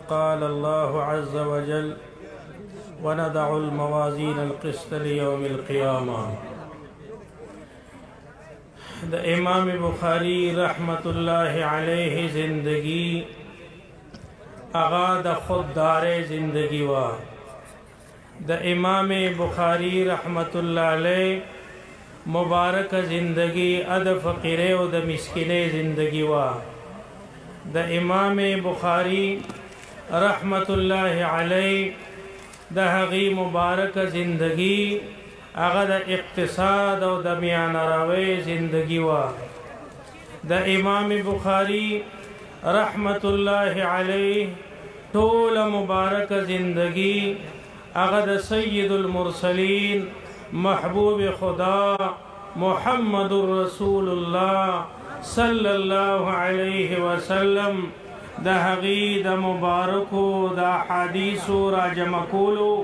قال الله عز وجل وندع الموازين القسط ليوم القيامة. د امام بخاری رحمت الله علیه زندگی اغا د خوددار زندگی وا. د امام بخاری رحمت الله علیه مبارک زندگی اد فقیره او د مسکینه زندگی وا. د امام بخاری رحمت الله علیه د هغې مبارک زندگی هغه د اقتصاد او د میانه روی زندگی وا. د امام بخاری رحمت الله علیه ټول مبارک زندگی هغه د سید المرسلین محبوب خدا محمد رسول الله صلی الله علیه وسلم د هغې د مبارکو د احادیثو راجمع کولو،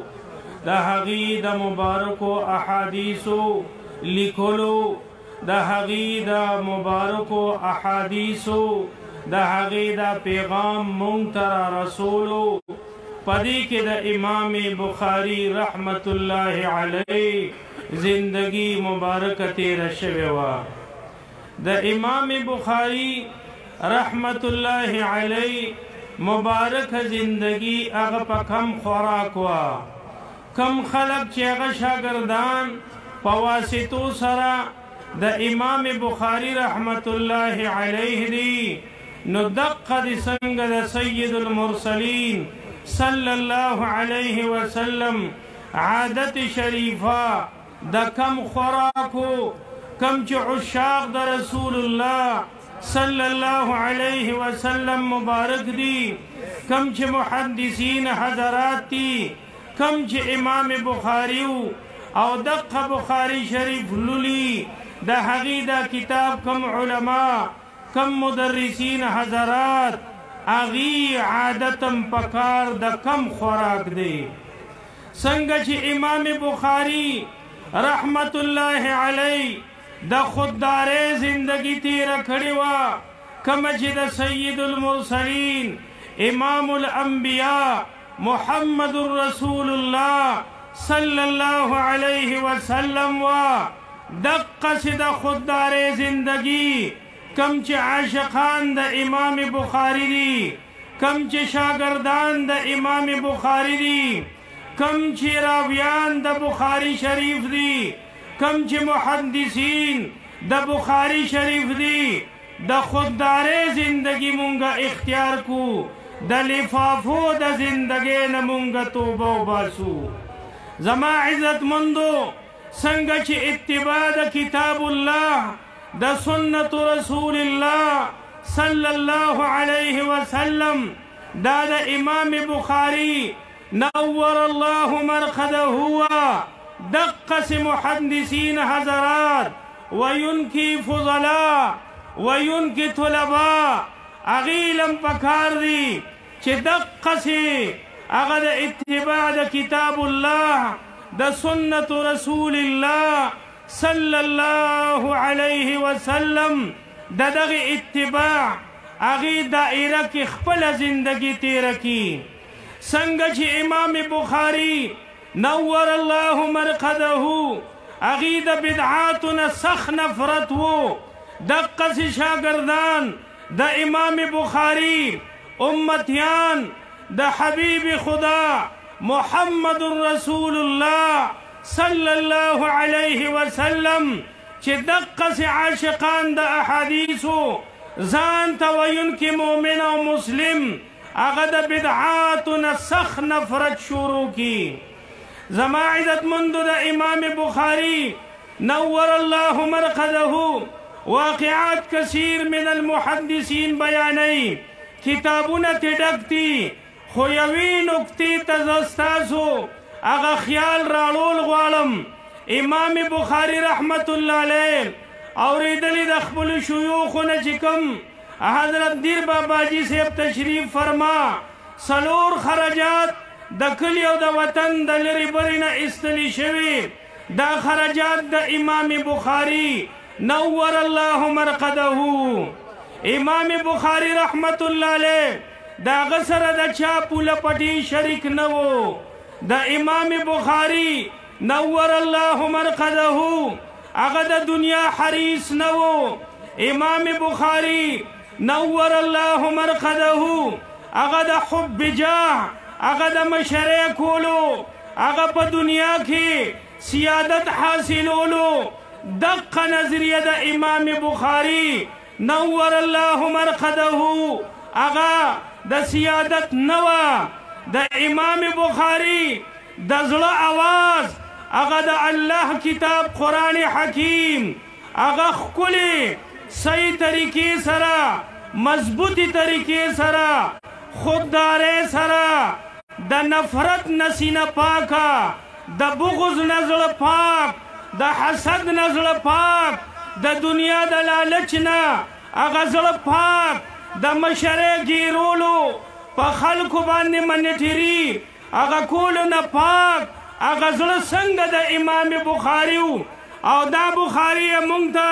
د هغې د مبارکو احادیثو لیکلو، د هغې د مبارکو احادیثو د هغې د پیغام مونږ ته را رسولو. پدې کې د امام بخاری رحمت الله علیه زندگی مبارکه تیره شوې وه. د امام بخاری رحمت الله علیه مبارک زندگی هغه په کم خوراک وه. کم خلق چې هغه شاګردان په واسطو سره د امام بخاری رحمت الله علیه دی، نو دقه د څنګه د سید المرسلین صلی الله علیه وسلم عادت شریفه د کم خوراکو، کم چې عشاق د رسول الله صلی الله علیه وسلم مبارک دی، کم چې محدثین حضرات دی، کم چې امام بخاری او دقه بخاری شریف لولی د هغې دا کتاب کم علما کم مدرسین حضرات هغې عادتم پکار د کم خوراک دی. څنګه چې امام بخاری رحمت الله علیه د خوددارې زندگی تیره کړې وه، کومه چې د سید المرسلین امام الانبیاء محمد رسول الله صلی الله علیه وسلم وا، دقسې د خوددارې زندگی کم چې عاشقان د امام بخاری دي، کم چې شاګردان د امام بخاری دي، کم چې راویان د بخاری شریف دي، کم چې محدثین د بخاری شریف دي، د خوددارې زندگی مونږه اختیار کو، د لفافو د زندګۍ نه مونږه توبه وباسو. زما عزتمندو، څنګه چې اتباع د کتاب الله د سنت رسول الله صلی الله علیه وسلم دا د امام بخاری نور الله مرقده دقس محدثین حضرات وینکی فضلاء وینکی طلباء اغیلم پکار دی چې دقسې هغه د اتباع د کتاب الله د سنت رسول الله صلی الله علیه وسلم د دغه اتباع هغې دائره کې خپله زندگی تیره کی. څنګه چې امام بخاری نور الله مرقده هغې د بدعاتو نه سخت نفرت وو، دقسې شاګردان د امام بخاری امتیان د حبیب خدا محمد رسول الله صلی الله علیه وسلم چې دقسې عاشقان د احادیثو ځان ته ویونکي مؤمن او مسلم هغه د بدعاتو نه سخت نفرت شروع کی. زما عزتمندو، د امام بخاری نور الله مرقده واقعات کثیر من المحدثین بیانوي، کتابونه ترې ډک دي، خو یوې نکتې ته زه ستاسو هغه خیال راړول غواړم. امام بخاری رحمت الله علیه اورېدلې د خپلو شیوخو نه چې کوم حضرت دیر باباجي صاحب تشریف فرما څلور خرجات د کلي او د وطن د لرې برې نه ایستلې شوي، دا خرجات د امام بخاری نور الله مرقده. امام بخاری رحمت الله علیه د هغه سره د چا پوله پټي شریک نه وو. د امام بخاری نور الله مرقده هغه د دنیا حریص نه وو. امام بخاری نور الله مرقده هغه د حب جاه، هغه د مشرې کولو، هغه په دنیا کې سیادت حاصلولو دقه نظریه د امام بخاری نور الله مرقده هغه د سیادت نه وه. د امام بخاری د زړه اواز هغه د الله کتاب قرآن حکیم هغه ښکلې صحیح طریقې سره، مضبوطې طریقې سره، خوددارۍ سره، د نفرت نه سینه پاکه، د بغض نه زړه پاک، د حسد نه زړه پاک، د دنیا د لالچ نه هغه زړه پاک، د مشرې ګیرولو په خلکو باندې منټري هغه کولو نه پاک، هغه زړه څنګه د امام بخاري و. او دا بخاري یې مونږ ته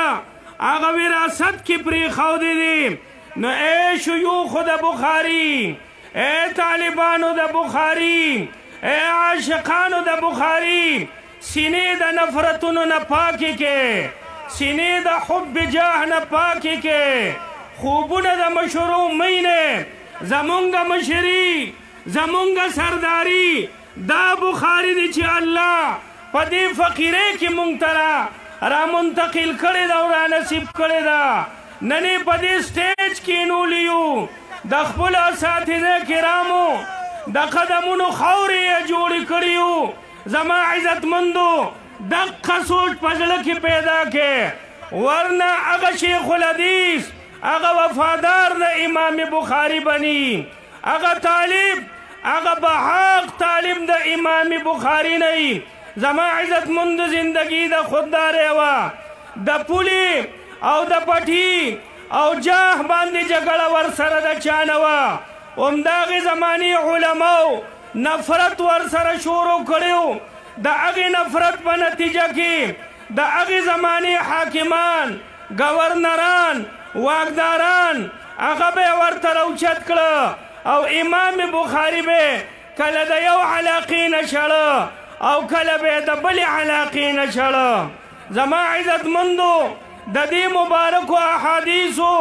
هغه وراثت کې پرېښودی دی. نو ای شیوخو د بخاري، ای طالبانو د بخاري، ای عاشقانو د بخاري، سینې د نفرتونو نه پاکې کې، سینې د حب جاه نه پاکې کې، خوبونه د مشورو مینې، زمونږ مشري، زمونږ سرداري دا بخاري دی چې الله په دې فقیرې کې مونږ ته را منتقل کړې ده او را نصیب کړې ده. نن یې په دې سټیج کېنولی یو، د خپلو اساتذه کرامو د قدمونو خاورې یې جوړې کړي یو. زما عزتمندو دقه سوچ په زړه کې پیدا کې، ورنه هغه شیخ الحدیث هغه وفادار د امام بخاری بني، هغه طالب، هغه بحق طالب د امام بخاری نه. زما عزتمند زندگی د خوددارې وه، د پولې او د پټي او جاه باندې جګړه ورسره د چا نه وه. همدغې زمانې علماو نفرت ورسره شروع کړی، د هغې نفرت په نتیجه کې د هغې زمانې حاکمان، گورنران، واکداران هغه به یې ورته راوچت کړه او امام بخاری به کله د یو علاقې نه شړه او کله به د بلې علاقې نه شړه. زما عزتمندو د دې مبارکو احادیثو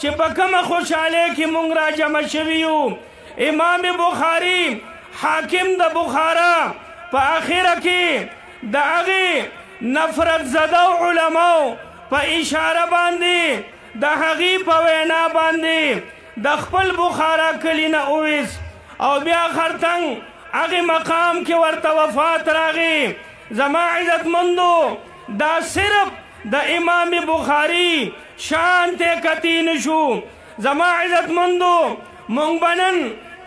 چې په کومه خوشحالۍ کې مونږ را جمع شوي یو، امام بخاری حاکم د بخارا په آخره کې د هغې نفرت زده علماو په اشاره باندې، د هغې په وینا باندې د خپل بخارا کلي نه وویست او بیا خرتنګ هغې مقام کې ورته وفات راغی. زما عزتمندو دا صرف د امام بخاری شان ته کتی نشو. زما عزتمندو مونږ به نن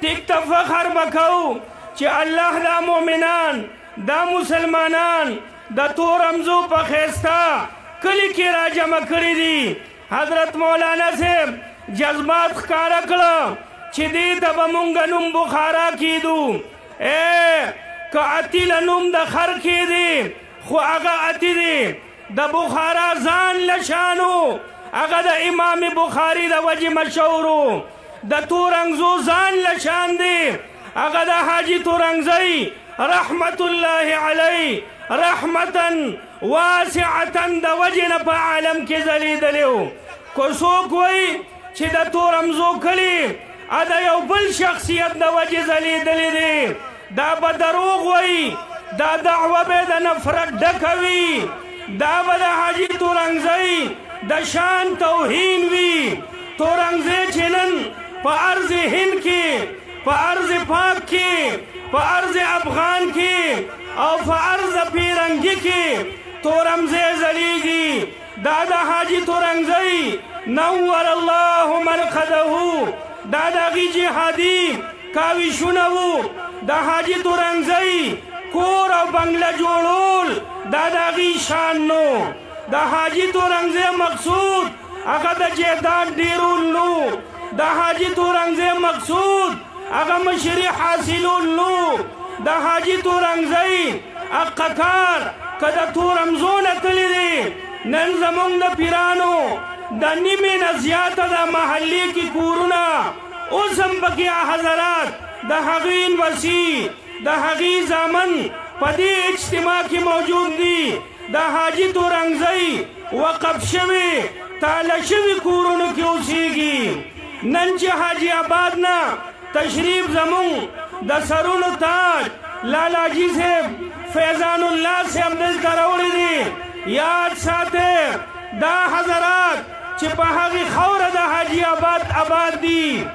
ټیک ته فخر به کوو چې الله دا مؤمنان، دا مسلمانان د تورمزو په ښایسته کلي کې را جمع کړي دي. حضرت مولانا صاحب جذبات ښکاره کړه چې دې ته به مونږ نوم بخارا کیدو. ای که اتي له نوم د خر کېدې خو هغه اتي دی، د بخارا ځان له شانو، هغه د امام بخاری د وجې مشهور، د تورنګزو ځان له شان دی، هغه د حاجي تورنګزی رحمت الله علیه رحمتا واسعتا د وجې نه په عالم کې ځلېدلی و. که څوک وایي چې د تورمزو کلي د یو بل شخصیت د وجې ځلېدلی دی، دا به دروغ وایي، دا دعوه به د نفرت ډکه وي، دا به د حاجي تورنګزی د شان توهین وي. تورنګزی چې نن په ارض هند کې، په ارض پاک کې، په ارض افغان کې او په ارض پیرنګي کې تورمزی ځلېږي، دا د حاجي تورنګزی نور الله مرقده، دا د هغې جهادي کاوشونه وو. د حاجي تورنګزی کور او بنګله جوړول دا د هغې شان نو. د حاجي تورنګزی مقصود هغه د جیداد ډېرول نو. د حاجي تورنګزی مقصود هغه مشري حاصلول نو. د حاجي تورنګزی حق کار که د تورمزو نه تللی دی، نن زمونږ د پیرانو د نیمې نه زیاته د محلې کې کورونه اوس هم پکې حضرات د هغوی وصي د هغوی زامن په دې اجتماع کې موجود دي. د حاجي تورنګزی وقف شوي تاله شوي کورونو کې اوسیږي. نن چې حاجي آباد نه تشریف زمونږ د سرونو تاج لالاجي صاحب فیضان الله صاحب دلته راوړي دي، یاد ساتئ دا حضرات چې په هغې خاوره د حاجي آباد آباد دي.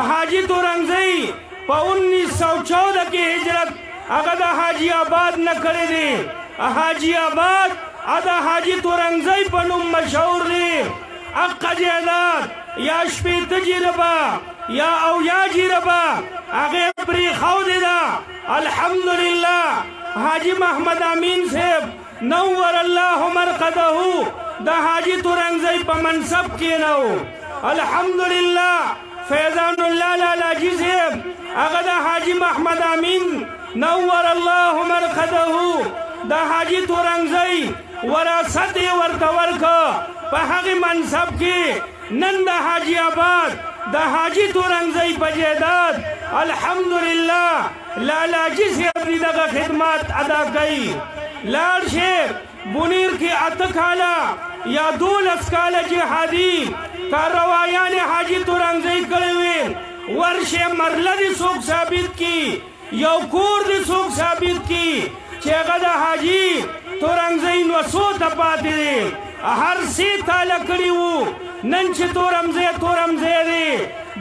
حاجي تورنګزی په 1914 کې هجرت هغه د حاجي آباد نه کړی دی. حاجي آباد د حاجي تورنګزی په نوم مشهور دی. اقا جایداد یا 60 جریبه یا 70 جریبه هغې پرېښودې ده. الحمدلله حاجي محمد امین صاحب نور الله مرقده د حاجي تورنګزی په منصب کېناو. الحمدلله فیضان الله لالاجي صاحب هغه د حاجي محمد امین نور الله مرقده د حاجي تورنګزی وراثت یې ورته ورکړه. په هغې منصب کې نن د حاجي آباد د حاجي تورنګزی په جایداد الحمدلله لالاجي صاحب دې دغه خدمات ادا کوي. لاړ شي بونیر کې 8 کاله یا 12 کاله جهادي کاروایانې حاجي تورنګزی کړې وې. ورشې مرله دې څوک ثابت کړي، یو کور دې څوک ثابت کړي چې هغه د حاجي تورنګزی نوسو ته پاتې دی. هر څه تاله کړي وو. نن چې تورمزی تورمزی دی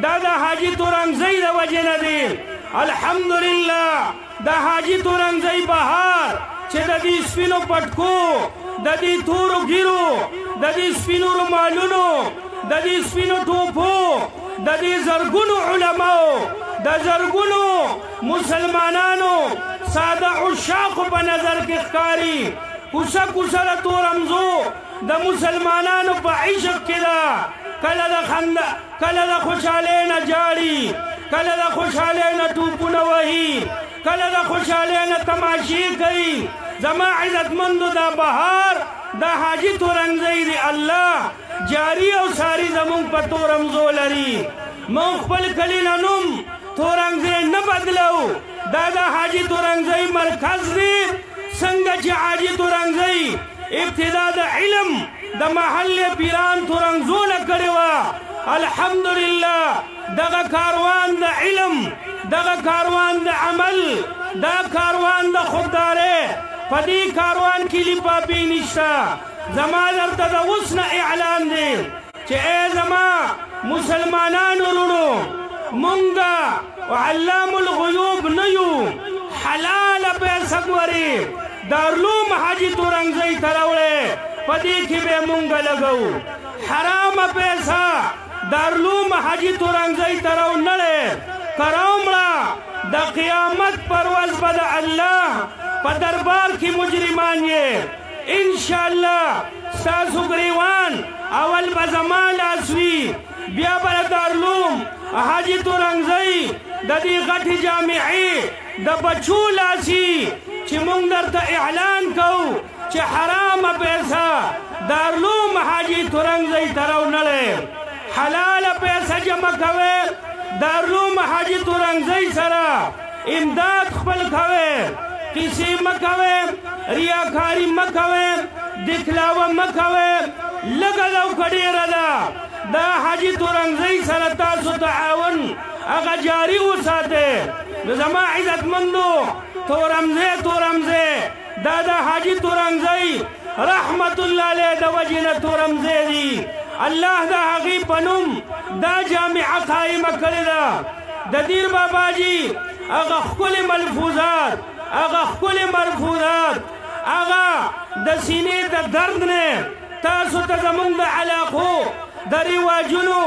دا د حاجي تورنګزی د وجې نه دی. الحمدلله د حاجي تورنګزی بهار چې د دې سپینو پټکو، د دې تورو ګیرو، د دې سپینو رومالونو، د دې سپینو ټوپو، د دې زرګونو علماو، د زرګونو مسلمانانو ساده عشاقو په نظر کې ښکاري. کوڅه کوڅه د تورمزو د مسلمانانو په عشق کې ده. کله د خندا، کله د خوشحالۍ نه جاړي، کله د خوشحالۍ نه ټوپونه وهي، کله د خوشحالۍ نه تماشې کوي. زما عزتمندو دا بهار د حاجي تورنګزی دی الله جاری او ساری زمونږ په تورمزو لري. مونږ خپل کلي نه نوم تورنګزی نه بدلو. دا د حاجي تورنګزی مرکز دی. څنګه چې حاجي تورنګزی ابتدا د علم د محل پیران تورنګزو نه کړې وه، الحمدلله دغه کاروان د علم، دغه کاروان د عمل، دا کاروان د خوددارۍ، په دې کاروان کې لپاپې نشته. زما درته د اوس نه اعلان دی چې ای زما مسلمانانو وروڼو، مونږه علام الغیوب نه یو، حلاله پیسه ګورې دارالعلوم حاجي تورنګزی ته راوړی، په دې کې به مونږ لګو. حرامه پیسه دارالعلوم حاجي تورنګزی ته راونړی، که راومړه د قیامت پر ورځ به د الله په دربار کې مجرمان یې. انشاءالله ستاسو ګریوان اول به زما لاس وي، بیا به د دارالعلوم حاجي تورنګزی د دې غټې جامعې د بچو لاسي چې مونږ درته اعلان کوو چې حرامه پیسه دارالعلوم حاجي تورنګزی ته راونړی، حلاله پیسه جمع کوئ، دارالعلوم حاجي تورنګزی سره امداد خپل کوئ، قصې مه کوئ، ریاکاري مه کوئ، دکلاوه مه کوئ. لږه ده او که ډېره ده دا حاجي تورنګزی سره تاسو تعاون هغه جاري وساتئ. نو زما عزتمندو تورمزی تورمزی دا د حاجي تورنګزی رحمت الله علیه د وجې نه تورمزی دی. الله د هغې په نوم دا جامعه قایمه کړې ده. د دیر باباجي هغه ښکلي ملفوظات، هغه ښکلي مرفوضات، هغه د سینې د درد نه تاسو ته زمونږ د علاقو د رواجونو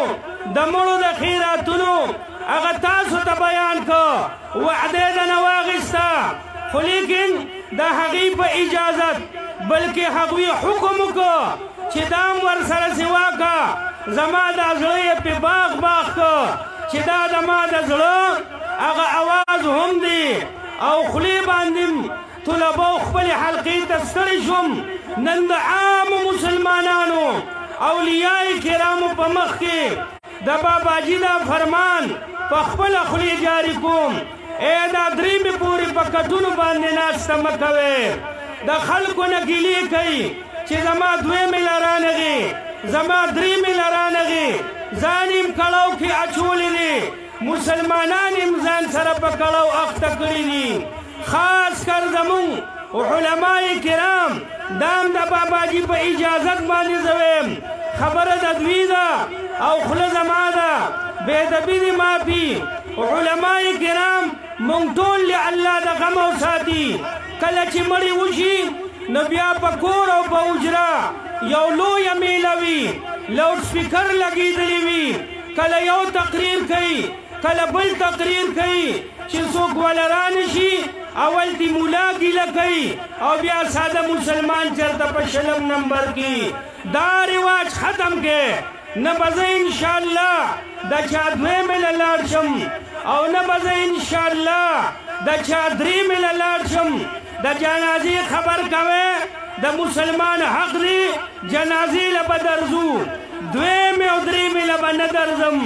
د مړو د خیراتونو هغه تاسو ته بیان کړ. وعده د نه واخیسته، خو لیکن د هغې په اجازت، بلکې هغوی حکم وکړ چې دا هم ورسره سوا که. زما دا زړه یې پې باغ باغ کړ چې دا د ما د زړه هغه اواز هم دی. او خولې باندې طلباو خپلې حلقې ته ستړی شوم. نن د عامو مسلمانانو اولیاء کرامو په مخ کې د باباجي دا فرمان په خپله خولې جاري کوم. ای دا درېیمې پورې په کټونو باندې ناسته مه کوئ. د خلکو نه ګیلې کوي چې زما دویمې له رانغې، زما درېیمې له رانغې، ځان یې کړاو کې اچولی دی، مسلمانان یې ځان سره په کړاو اخته کړي دي. خاص کر زمونږ علماء کرام دام د باباجي په اجازت باندې زه وایم، خبره د دوی ده او خوله زما ده، بې ادبي دې معافي. علماء کرام مونږ ټول له الله د غم او ساتي. کله چې مړی وشي نو بیا په کور او په حجره یو لویه میله وي، لاوډ سپیکر لګېدلی وي، کله یو تقریر کوي، کله بل تقریر کوي، چې څوک وله رانشي اول تی مولا ګیله کوي او بیا ساده مسلمان چېرته په شلم نمبر کې. دا رواج ختم کې. نه به زه انشاءالله د چا دویمې له لاړ شم او نه به زه انشاءالله د چا درېیمې له لاړ شم. د جنازې خبر کوې، د مسلمان حق دی، جنازې له به درځو، دویمې او درېیمې له به نه درځم.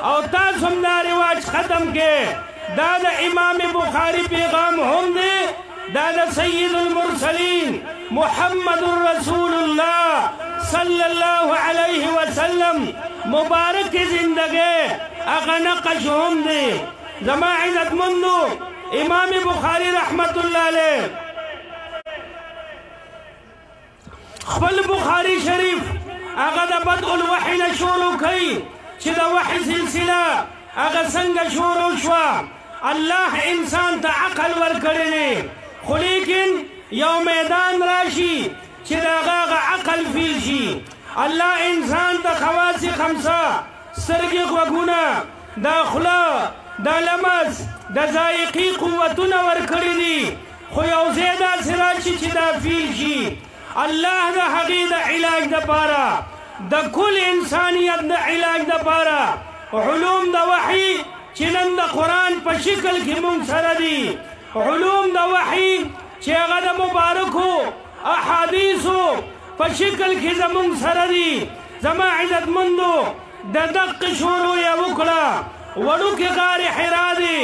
او تاسو هم دا رواج ختم کې. دا د امام بخاری پیغام هم دی، دا د سید المرسلین محمد رسول الله صلی الله علیه وسلم مبارک زندګۍ هغه نقش هم دی. زما عزتمندو، امام بخاری رحمت الله علیه خپل بخاری شریف هغه د بدء الوحی نه شروع کوي چې د وحی سلسله هغه څنګه شروع شوه. الله انسان ته عقل ورکړی دی، خو لیکن یو میدان راشي چې د هغه هغه عقل فیل شي. الله انسان ته خواص خمسه، سترګې، غوږونه، دا خوله، دا لمس، د ذایقې قوتونه ورکړي دي، خو یو ځای داسې راشي چې دا فیل شي. الله د هغې د علاج دپاره، د کل انسانیت د علاج دپاره علوم د وحی چې نن د قرآن په شکل کې مونږ سره دي، علوم د وحی چې هغه د مبارکو احادیثو په شکل کې زمونږ سره دي. زما عزتمندو، د دقې شروع یې وکړه. وړوکې غار حرا دی،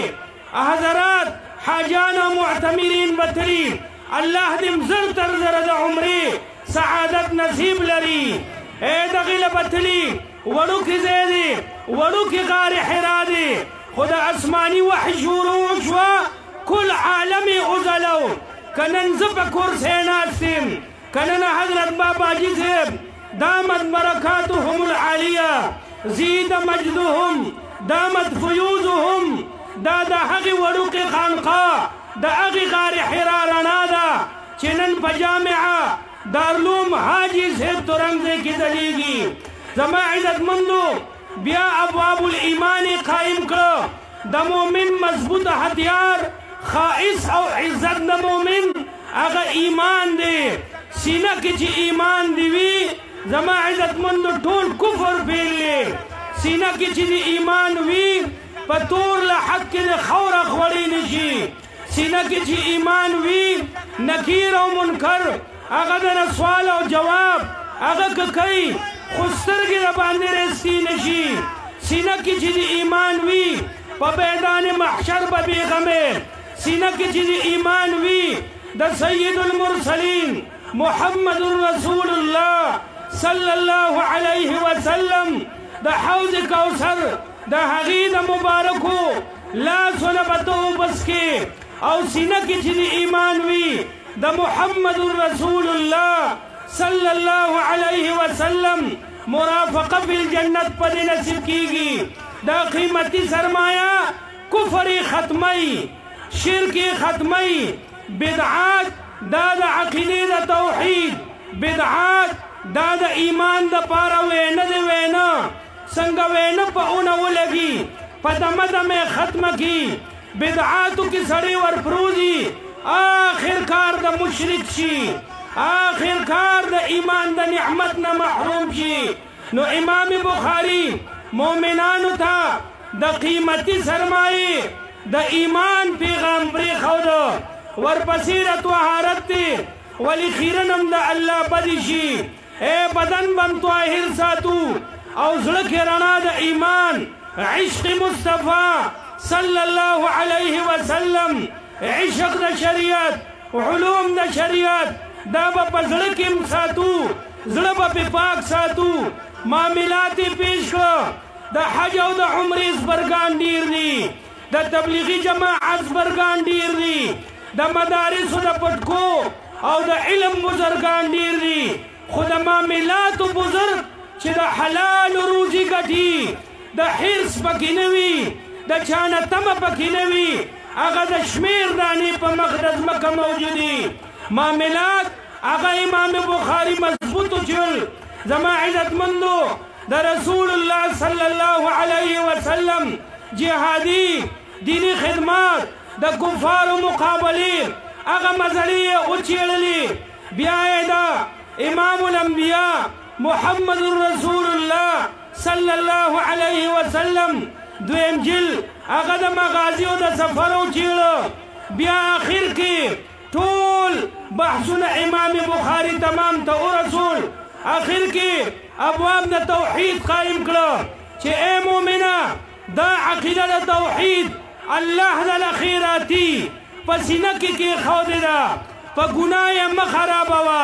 حضرات حاجان او معتمرین به تلي، الله دې زر تر زره د عمرې سعادت نصیب لري. ای دغې له به تلي، وړوکې ځای دی، وړوکې غار حرا دی، خو د آسماني وحي شروع وشوه، کل عالم یې وځلو. که نن زه په کرسۍ ناست یم، که نن حضرت باباجي صاحب دامت برکاتهم العالیه، زید مجدهم، دامت فیوزهم، دا د هغې وړوکې خانقاه، د هغې غار حرا رڼا ده چې نن په جامعه دارالعلوم حاجي صاحب تورنګزی کې ځلېږي. زما عزتمندو، بیا ابواب الایمان قایم کړه. د مؤمن مضبوط هتیار، خائص او عزت د مؤمن هغه ایمان دی. سینه کې چې ایمان دی وي، زما عزتمندو ټول کفر فیل دی. سینه کې چې دی ایمان وي، په تور له حق کې د خوره خوړی نشي. سینه کې چې ایمان وي، نکیر او منکر هغه د سوال او جواب هغه که کوي، خو سترګې د باندې رستی نشي. سینه کې چې دی ایمان وي، په میدان محشر به بېغمه. سینه کې چې دی ایمان وي، د سید المرسلین محمد رسول الله صلی الله علیه وسلم د حوض کوثر د هغې د مبارکو لاسونه به ته وبسکې. او سینه کې چې دی ایمان وي، د محمد رسول الله صلی الله علیه وسلم مرافقه فی الجنت په دې نصیب کیږي. دا قیمتي سرمایه کفر ختمي، شرک ختمي، بدعات دا د عقیدې د توحید، بدعات دا د ایمان د پاره وینه دی. وینه څنګه وینه په اونه ولګي، په دمه دمه ختمه کی، بدعاتو کې سړی ورپروزي، آخر کار د مشرک شي، آخر کار د ایمان د نعمت نه محروم شي. نو امام بخاری مؤمنانو ته د قیمتي سرمایې د ایمان پیغام پرېښود. ورپسې د طهارت دی، ولې خیرن هم د الله بدې شي. ای بدن به هم طاهر ساتو او زړه کې رڼا د ایمان، عشق مصطفی صلی الله علیه وسلم، عشق د شریعت، علوم د شریعت، دا به په زړه کې هم ساتو، زړه به پې پاک ساتو. معاملات یې پیش کړه. د حج او د عمرې زبرګان ډېر دي، د تبلیغي جماعت زبرګان ډېر دي، د مدارسو د پټکو او د علم بزرګان ډېر دي، خو د معاملاتو بزرګ چې د حلال روزي ګټي، د حرص پکې نه وي، د چا نه تمه پکې نه وي، هغه د شمېر دانې په مخ د ځمکه موجودي. معاملات هغه امام بخاري مضبوط وچل. زما عزتمندو، د رسول الله صلی الله علیه وسلم جهادي دیني خدمات، د کفارو مقابلې هغه مزلې یې وچېړلې. بیا یې د امام الانبیا محمد رسول الله صلی الله علیه وسلم دویم جلد هغه د مغازي او د سفر وچېړه. بیا آخر کې ټول بحثونه امام بخاري تمام ته ورسول. آخر کې ابواب د توحید قائم کړه چې ای مؤمنه، دا عقیده د توحید الله د خیراتی په سینه کې کېښودې ده، په ګناه یې مه خرابوه،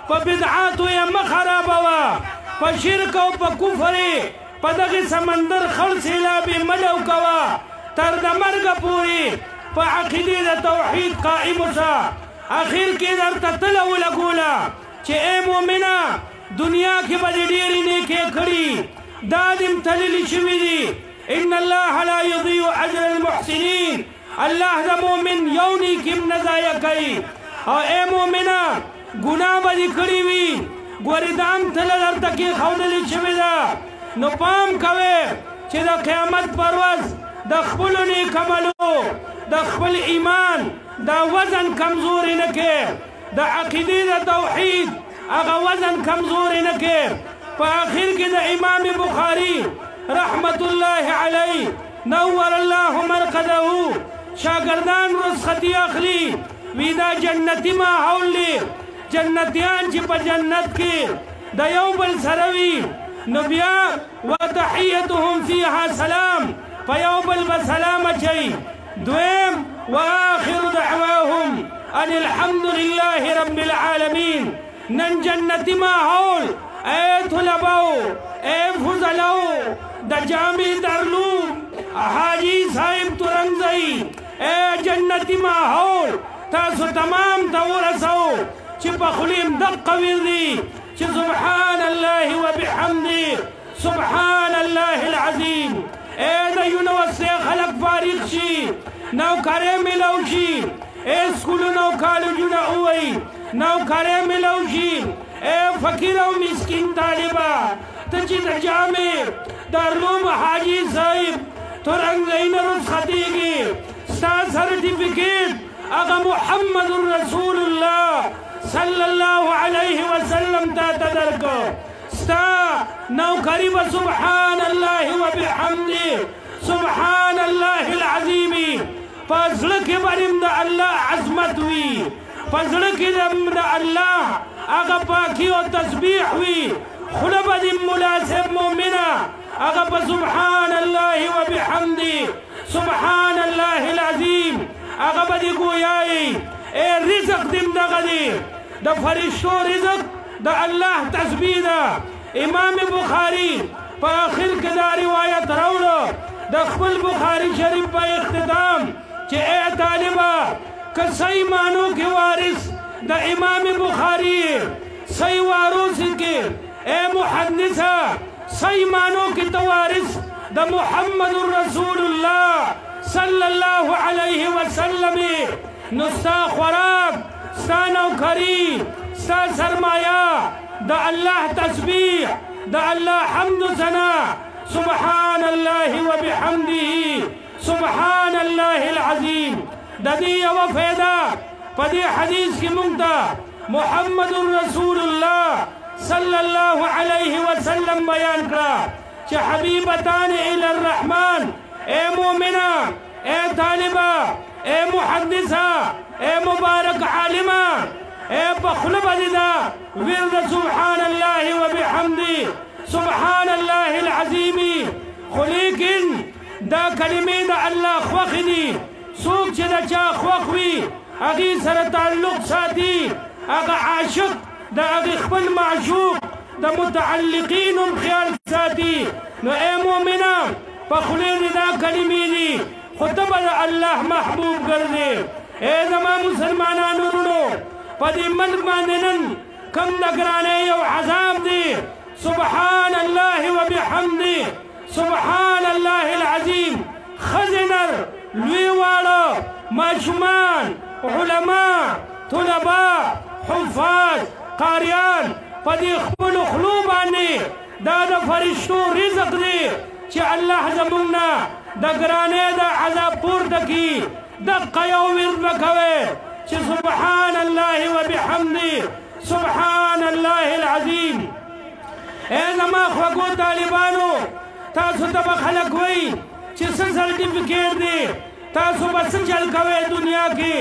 په بدعاتو یې مه خرابوه، په شرک او په کفر یې په دغې سمندر خړ سیلاب یې مه ډوکوه، تر د مرګه پورې په عقیدې د توحید قائم اوسه. اخر کې درته تله ولګوله چې ای مؤمنه، دنیا کې به دې ډېرې نیکې کړي، دا دې هم تللي شوي دي. ان الله لا یضیع اجر المحسنین، الله د مؤمن یو نیکي هم نه ضایع کوي. او ای مؤمنه، ګناه به دې کړې وي، ګورې دا هم تله درته کېښودلې شوې ده، نو پام کوئ چې د قیامت پر ورځ د خپلو نیک عملو، د خپل ایمان دا وزن کمزوري نه کړې، د عقیدې د توحید هغه وزن کمزوري نه کړې. په آخر کې د امام بخاري رحمت الله علیه نور الله مرقده شاګردان رخصتي اخلي، وی دا جنتي ماحول دی، جنتیان چې په جنت کې د یو بل سره وي، نو بیا وتحیتهم فیها سلام، په یو بل به سلام اچوي. دویم وآخر دعواهم ان الحمد لله رب العالمین. نن جنتي ماحول، ای طلباو، ای فضلاو، د جامع دارالعلوم حاجي صاحب ترنګزی، ای جنتي ماحول تاسو تمام ته ورسو چې په خولې هم دقه ویردي چې سبحان الله وبحمده سبحان الله العظیم. ای د یونیورسټۍ خلک فارغ شي، نوکرۍ میلاو شي، ای سکولونه او کالجونه ووایي، نوکرۍ میلاو شي. ای فقیر او مسکین طالبه، ته چې د جامع دارالعلوم حاجي صاحب ترنګزی نه رخصتېږي، ستا سرټیفیکیټ هغه محمد رسول الله صلی الله علیه وسلم تا ته درکړ. ستا نوکري به سبحان الله وبحمده سبحان الله العظیم. په زړه کې به د الله عظمت وي، په زړه کې د الله هغه پاکي او تسبیح وي، خوله به دې مناسب مؤمنه هغه په سبحان الله وبحمده سبحان الله العظیم هغه به دې ګویایي. ای رزق دې هم دغه دی، د فرشتو رزق د الله تسبیح ده. امام بخاري په آخر کې دا روایت راوړو د خپل بخاري شریف په اختتام چې ای طالبه، که صحیح معنو کې وارث د امام بخاري، صحیح واروث کې ای محدثه، صحیح معنو کې ته وارث د محمد رسول الله صلی الله علیه وسلم، نو ستا خوراک، ستا نوکري، ستا سرمایه د الله تسبیح، د الله حمد و ثنا، سبحان الله وبحمده سبحان الله العظیم. د دې یوه فایده په دې حدیث کې مونږ ته محمد رسول الله صلی الله علیه وسلم بیان کړه چې حبیبتان الی الرحمن. ای مؤمنه، ای طالبه، ای محدثه، ای مبارک عالمه، ای په خوله باندې دا ورد سبحان الله وبحمده سبحان الله العظیم خو لیکن دا کلمې د الله خوښې دي. څوک چې د چا خوښ وي هغې سره تعلق ساتي، هغه عاشق د هغې خپل معشوق د متعلقین هم خیال ساتي. نو ای مؤمنه، په خولې دې دا کلمې دي، خو ته به د الله محبوب ګرځې. ای زما مسلمانانو وروڼو، په دې ملک باندې نن کم د ګرانۍ یو عذاب دی. سبحان الله وبحمده، سبحان الله العظیم. ښځې نر، لوی واړه، ماشومان، علما، طلبا، حفاظ، قاریان په دې خپلو خولو باندې دا د فرشتو رزق دی چې الله زموږ نه د ګرانۍ د عذاب پورته کړي. دقه یو ورد به کوې چې سبحان الله وبحمده، سبحان الله العظیم. ای زما خوږو طالبانو، تاسو ته به خلک وایي چې څه سرټیفیکیټ دی، تاسو به څه چل کوئ دنیا کې؟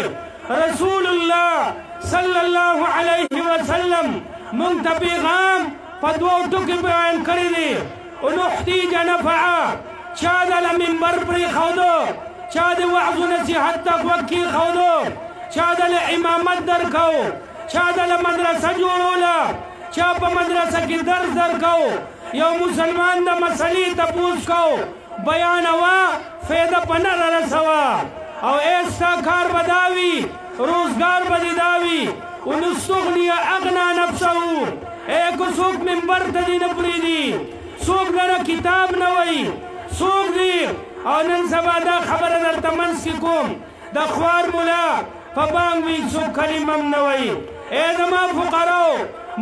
رسول الله صلی الله علیه وسلم مونږ ته پیغام په دوو ټکو بیان کړی دی. ونحتیج نفعه، چا د له منبر پرېښودو، چا د وعظ و نصیحت ته غوږ کېښودو، چا د له امامت درکو، چا د له مدرسه جوړوله، چا په مدرسه کې درس درکو. یو مسلمان د مسلې تپوس کو، بیانوه، فایده په نه رسوه. او ای ستا کار به دا وي، روزګار به دې دا وي. ونستغني اغنا نفسه. ای که څوک منبر ته دې نه پرېږدي، څوک دنه کتاب نه وایي، څوک دي. او نن سبا دا خبره درته منځ کې کوم، د خوار ملا په بانګ وي، څوک کلمه هم نه وایي. ای زما فقراو،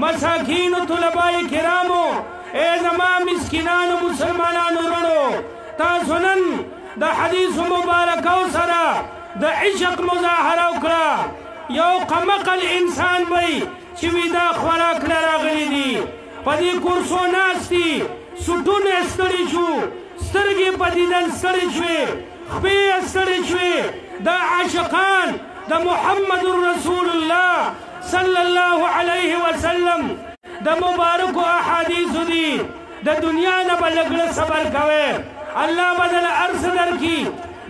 مساکینو، طلبای کرامو، ای زما مسکینانو، مسلمانانو وروڼو، تاسو نن د حدیث مبارکو سره د عشق مظاهره وکړه. یو قمقل انسان وی چې وی دا خوراک له راغلي دي، په دې کورسو ناست دي، سټونه یې ستړي شو، سترګې په دیدن ستړې شوې، خپې یې ستړې شوې. دا عاشقان د محمد رسول الله صلی الله علیه وسلم د مبارکو احادیثو دي. د دنیا نه به لږ لږ صبر کوئ، الله به دله هر څه درکړي.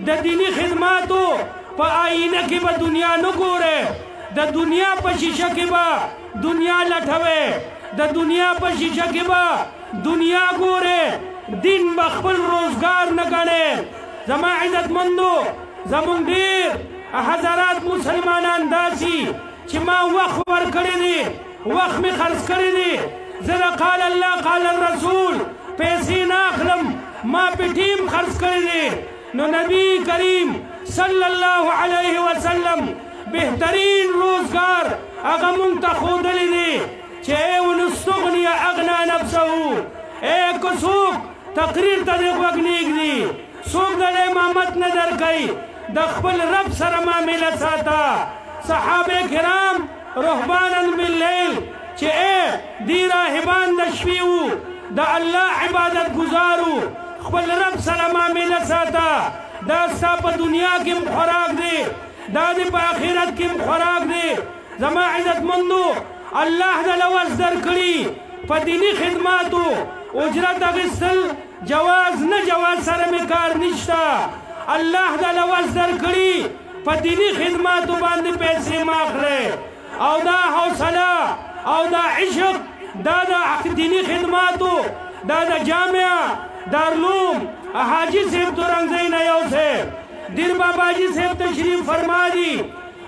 د دیني خدماتو په آینه کې به دنیا نه ګورئ، د دنیا په شیشه کې به دنیا لټوئ، د دنیا په شیشه کې به دنیا ګورئ، دین به خپل روزګار نه ګڼئ. زما عزتمندو، زمونږ ډېر حضرات مسلمانان داسي چې ما وخت ورکړی دی، وخت مې خرڅ کړی دی. زه د قال الله قال الرسول پیسې نه اخلم، ما په ټیم خرڅ کړی دی. نو نبی کریم صلی الله علیه وسلم بهترین روزګار هغه مونږ ته ښودلی دی چې ای ونستغني اغنا نفسه. ای که څوک تقریر ته دې غوږ نږدي، څوک د امامت نه درکوي، د خپل رب سره معامله ساته. صحابه کرام رهبانا باللیل چې ای دی راهبان د شپې وو، د الله عبادت ګزارو، خپل رب سره معامله ساته. دا ستا په دنیا کې هم خوراک دی، دا دې په آخرت کې هم خوراک دی. زما عزتمندو، الله د له وس درکړي په دیني خدماتو اجرت اخیستل جواز نه جواز سره مې کار نشته. الله د له وس درکړي په دیني خدماتو باندې پیسې مه اخلئ. او دا حوصله او دا عشق، دا د دیني خدماتو، دا د جامعه دارالعلوم حاجي صاحب تورنګزی نه یو صاحب دیر باباجي صاحب تشریف فرما دي.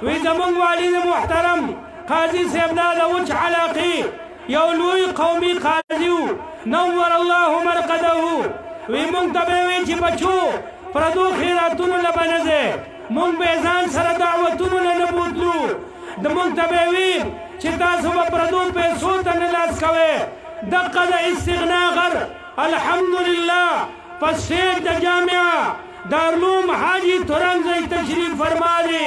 وی زمونږ والد محترم قاضي صاحب دا د وچ علاقې یو لوی قومي قاضي و، نور الله مرقده. وی مونږ ته به یې وی چې بچو پردو خیراتونو له به نه ځئ، مونږ به ځان سره دعوتونو له نه بوتلو. د مونږ ته به یې وی چې تاسو به پردو پیسو ته نه لاس کوئ. دقه د استغنا غر الحمدلله په سټیج د جامعه دارالعلوم حاجي تورنګزی تشریف فرما دی.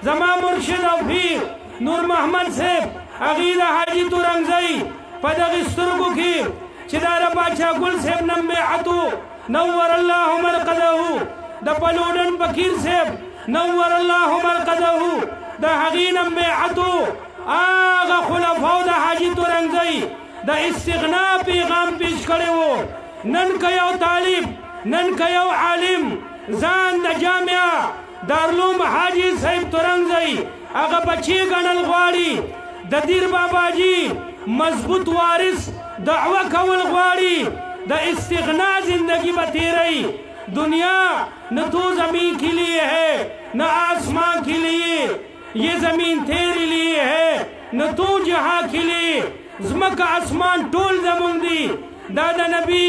زما مرشد او پیر نور محمد صاحب هغې د حاجي تورنګزی په دغې سترګو کې چې دا د باچا ګل صاحب نم بیعت و، نور الله مرقده، د پلوډن فقیر صاحب نور الله مرقده، د هغې نم بیعت و. هغه خلفاو د حاجي تورنګزی د استغنا پیغام پیش کړی و. نن که یو طالب نن که یو عالم ځان د جامعه دارالعلوم حاجي صاحب تورنګزی هغه بچی ګڼل غواړي، د دیر باباجي مضبوط وارث دعوه کول غواړي، د استغنا زندگی به تیری۔ دنیا نہ تو زمین کے لیے ہے نہ آسمان کے لیے، یہ زمین تیرے لیے ہے نہ تو جہاں کے لیے۔ زمکہ آسمان ټول زمونږ دي۔ دا د نبی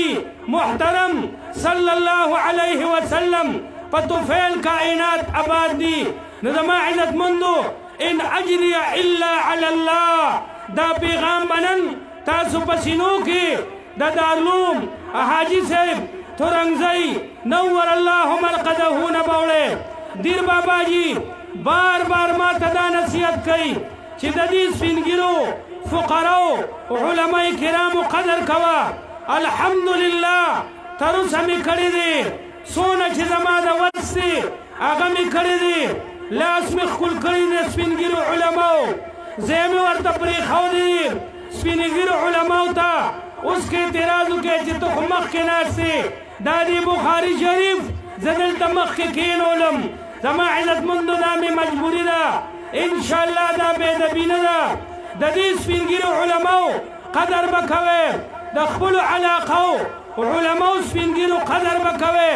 محترم صلی الله علیه وسلم په طفیل کائنات آباد دي۔ نو زما عزتمندو، ان اجری الا علی الله، دا پیغام به نن تاسو په سینو کې د دارالعلوم حاجي صاحب تورنګزی نور الله مرقده نه بوړی۔ دیر باباجي بار بار ما ته دا نصیحت کوي چې د دې سپین ږیرو فقراو علماء کرامو قدر کوه۔ الحمدلله تر اوسه مې کړی دی، څونه چې زما د وس دی هغه مې کړی دی، لاس مې ښکل کړی دی سپین ږیرو علماو، ځای مې ورته پرېښودی دی سپین ږیرو علماو ته۔ اوس که اعتراض وکړې چې ته خو مخکې ناست یې، دا دی بخاري شریف زه دلته مخکې کښېنولم، زما عزتمندو دا مې مجبوري ده، انشاءالله دا بې ادبي نه ده۔ د دې سپین ږیرو علماو قدر به کوې، د خپلو علاقو علماو سپین ږیرو قدر به کوې۔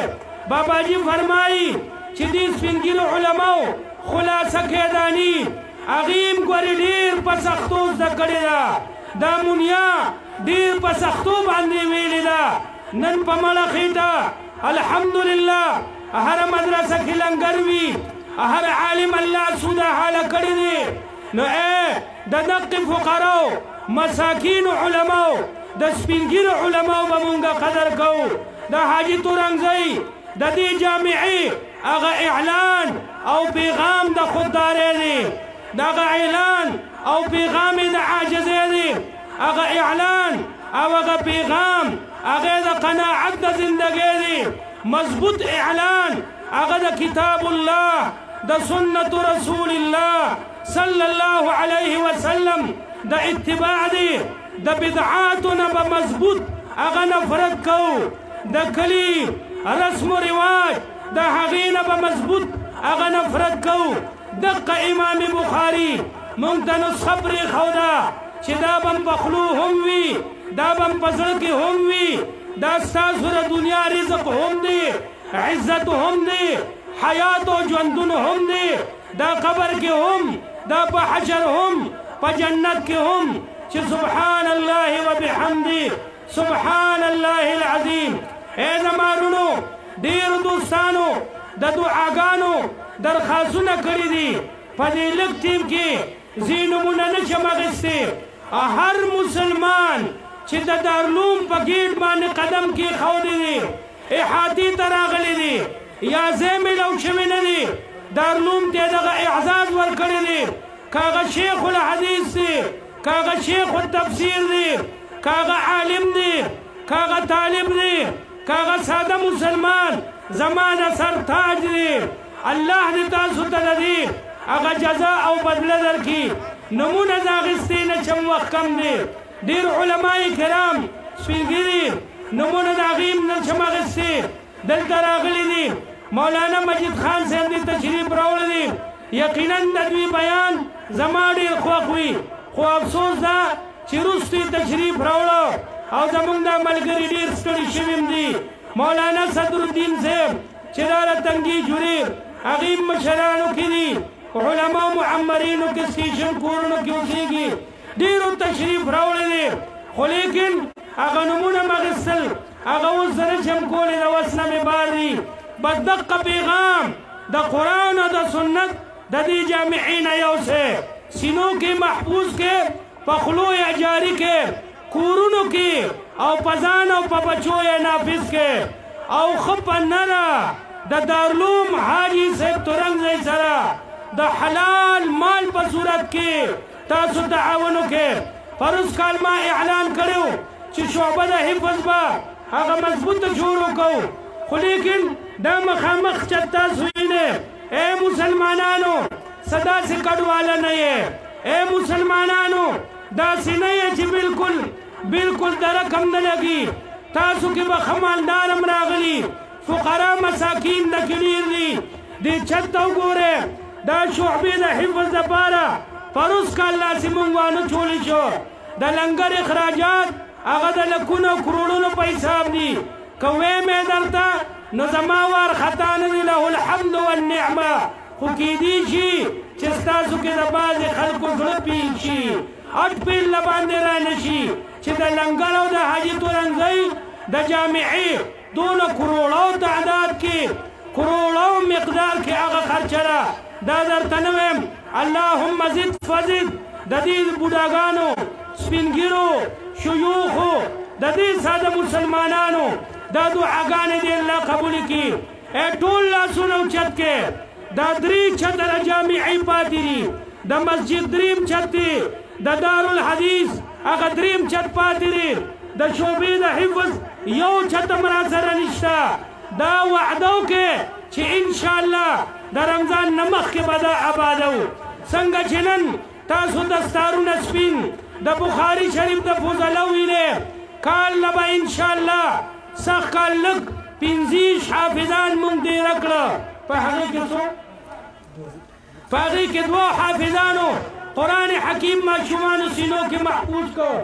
باباجي فرمایي چې دې سپین ږیرو علماو خلاصه کیداني هغې هم ګورې ډېر په سختو زده کړې ده، دا مونیا ډېر په سختو باندې ویلې ده۔ نن په مړه خېټه الحمدلله هره مدرسه کې لنګر وي، هر عالم الله سوده حاله کړی دی۔ نو ای د دقې فقراو مساکینو علماو د سپین ږیرو علماو به مونږ قدر کوو۔ د حاجي تورنګزی د دې جامعې هغه اعلان او پیغام د خوددارۍ دی، دغه اعلان او پیغام د عاجزۍ دی، هغه اعلان او هغه پیغام هغه د قناعت د زندګۍ دی۔ مضبوط اعلان هغه د کتاب الله د سنت رسول الله صلی الله علیه وسلم د اتباع دی۔ د بدعاتو نه به مضبوط هغه نفرت کوو، د کلي رسم و رواج د هغې نه به مضبوط هغه نفرت کوو۔ دقه امام بخاري مونږ ته نسخه پرېښوده چې دا به هم په خولو هم وي، دا به هم په زړه کې هم وي، دا ستاسو د دنیا رزق هم دی، عزت هم دی، حیات او ژوندون هم دی، دا قبر کې هم، دا په حشر هم، په جنت کې هم، چې سبحان الله وبحمده سبحان الله العظیم۔ ای زما وروڼو، ډېرو دوستانو د دعاګانو درخواستونه کړي دي، په دې لږ ټیم کې ځینې نومونه نه شم اخیستی۔ هر مسلمان چې د دارالعلوم په ګېټ باندې قدم کېښودی دی، احاطې ته راغلی دی، یا ځای میلاو شوی نه دی، دارالعلوم ته یې دغه اعزاز ورکړی دی، که هغه شیخ الحدیث دی، که هغه شیخ التفسیر دی، که هغه عالم دی، که هغه طالب دی، که هغه ساده مسلمان، زما د سر تاج دی۔ الله دې تاسو ته د دې هغه جزا او بدله درکړي۔ نمونه زه اخیستی نه شم، وخت کم دی، ډېر علماء کرام سپین ږیري نمونه د هغې هم نه شم اخیستی، دلته راغلي دي۔ مولانا مجید خان صاحب دې تشریف راوړی دی، یقینا د دوی بیان زما ډېر خوښ وي، خو افسوس ده چې وروسته یې تشریف راوړو او زمونږ دا ملګري ډېر ستړي شوي هم دي۔ مولانا صدرالدین صاحب چې دا د تنګي جورې هغې مشرانو کې دي، علماء معمرینو کې سټیشن کورونو کې اوسېږي، ډېرو تشریف راوړی دی، خو لیکن هغه نومونه مې اخیستل، هغه اوس زه نه شم کولی، د وس نه مې بار دي۔ بس دقه پیغام د قرآن او د سنت د دې جامعې نه یو څه سینو کې محفوظ کې، په خولو یې جاري کې، کورونو کې او په ځان او په بچو یې نافذ کې، او ښه په نره د دارالعلوم حاجي صاحب تورنګزی سره د حلال مال په صورت کې تاسو تعاون وکړئ۔ پروس کال ما اعلان کړی و چې شعبه د حفظ به هغه مضبوط شروع کوو، خو لیکن دا مخامخ چې تاسو وینئ، ای مسلمانانو څه داسې کډواله نه یې، ای مسلمانانو داسې نه یې چې بالکل بالکل درک هم نه لګي، تاسو کې به ښه مالدار هم راغلي، فقرا مساکین د کلیر دي. دې چت ته وګوره، دا شعبې د حفظ دپاره پروس کال لاسې مونږ وانه چولی شو. د لنګر اخراجات هغه د لکونو کروړونو په حساب دي. که ویمې درته نو زما وار خطا نه دی، له الحمد والنعمه. خو کیدی شي چې ستاسو کې د بعضې خلکو زړه پیل شي، اټ پیل له باندې رانه شي چې د لنګر او د حاجي تورنګزی د جامعې دونه کروړو تعداد کې، کروړو مقدار کې هغه خرچه ده. دا درته نه وایم، اللهم زد فزد. د دې بوډاګانو، سپینګیرو، شیوخو، د دې ساده مسلمانانو دا دعاګانې دې الله قبول کړي. ای ټول لاسونه اوچت کړئ. دا درې چته د جامعې پاتې دي، د مسجد دریم چت دی، د دارالحدیث هغه دریم چت پاتې دی، د شعبې د حفظ یو چت هم راسره نشته. دا وعده وکړئ چې انشاءالله د رمضان نه مخکې به دا آبادو. څنګه چې نن تاسو دستارونه سپین د بخاري شریف د فضله ویلې، کال نه به انشاءالله سخ کال لږ 25 حافظان مونږ ډېره کړه. په هغې کې څو؟ په هغې کې دوه حافظانو قرآن حکیم ماشومانو سینو کې محفوظ کړ.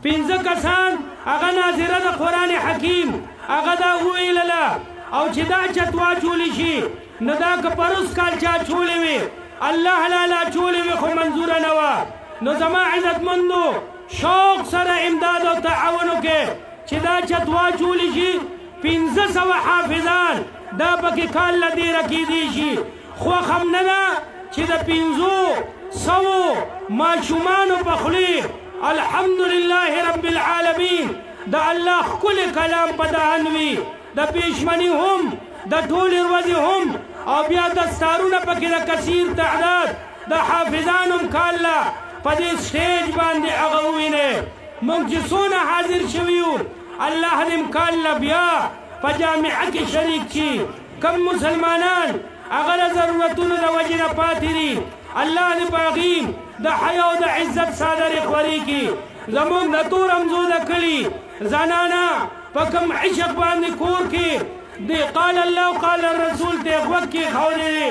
5 کسان هغه ناظره د قرآن حکیم هغه دا وویلله. او چې دا چت واچولی شي نو دا که پروس کال چا چولې وي، الله لالا چولې وي، خو منظوره نه وه. نو زما عزتمندو شوق سره امداد او تعاون وکړئ چې دا چت واچولی شي. 500 حافظان دا پکې کال له ډېره کېدی شي. خوښ هم نه ده چې د 500 ماشومانو په خولې الحمدلله رب العالمین د الله ښکلی کلام په دهن وي، د پېشمني هم، د ټولې ورځې هم، او بیا دستارونه پکې د کثیر تعداد د حافظانو هم کال له په دې سټیج باندې هغه ووینئ. موږ چې څونه حاضر شوي یو، الله دې هم کال له بیا په جامعه کې شریک شي. کم مسلمانان هغه د ضرورتونو د وجې نه پاتې دي، الله دې په هغوی د حیا او د عزت څادرې خورې کړي. زموږ د تور رمزو د کلي زنانه په کوم عشق باندې کور کې د قال الله قال الرسول ته غوږ کېښودی دی،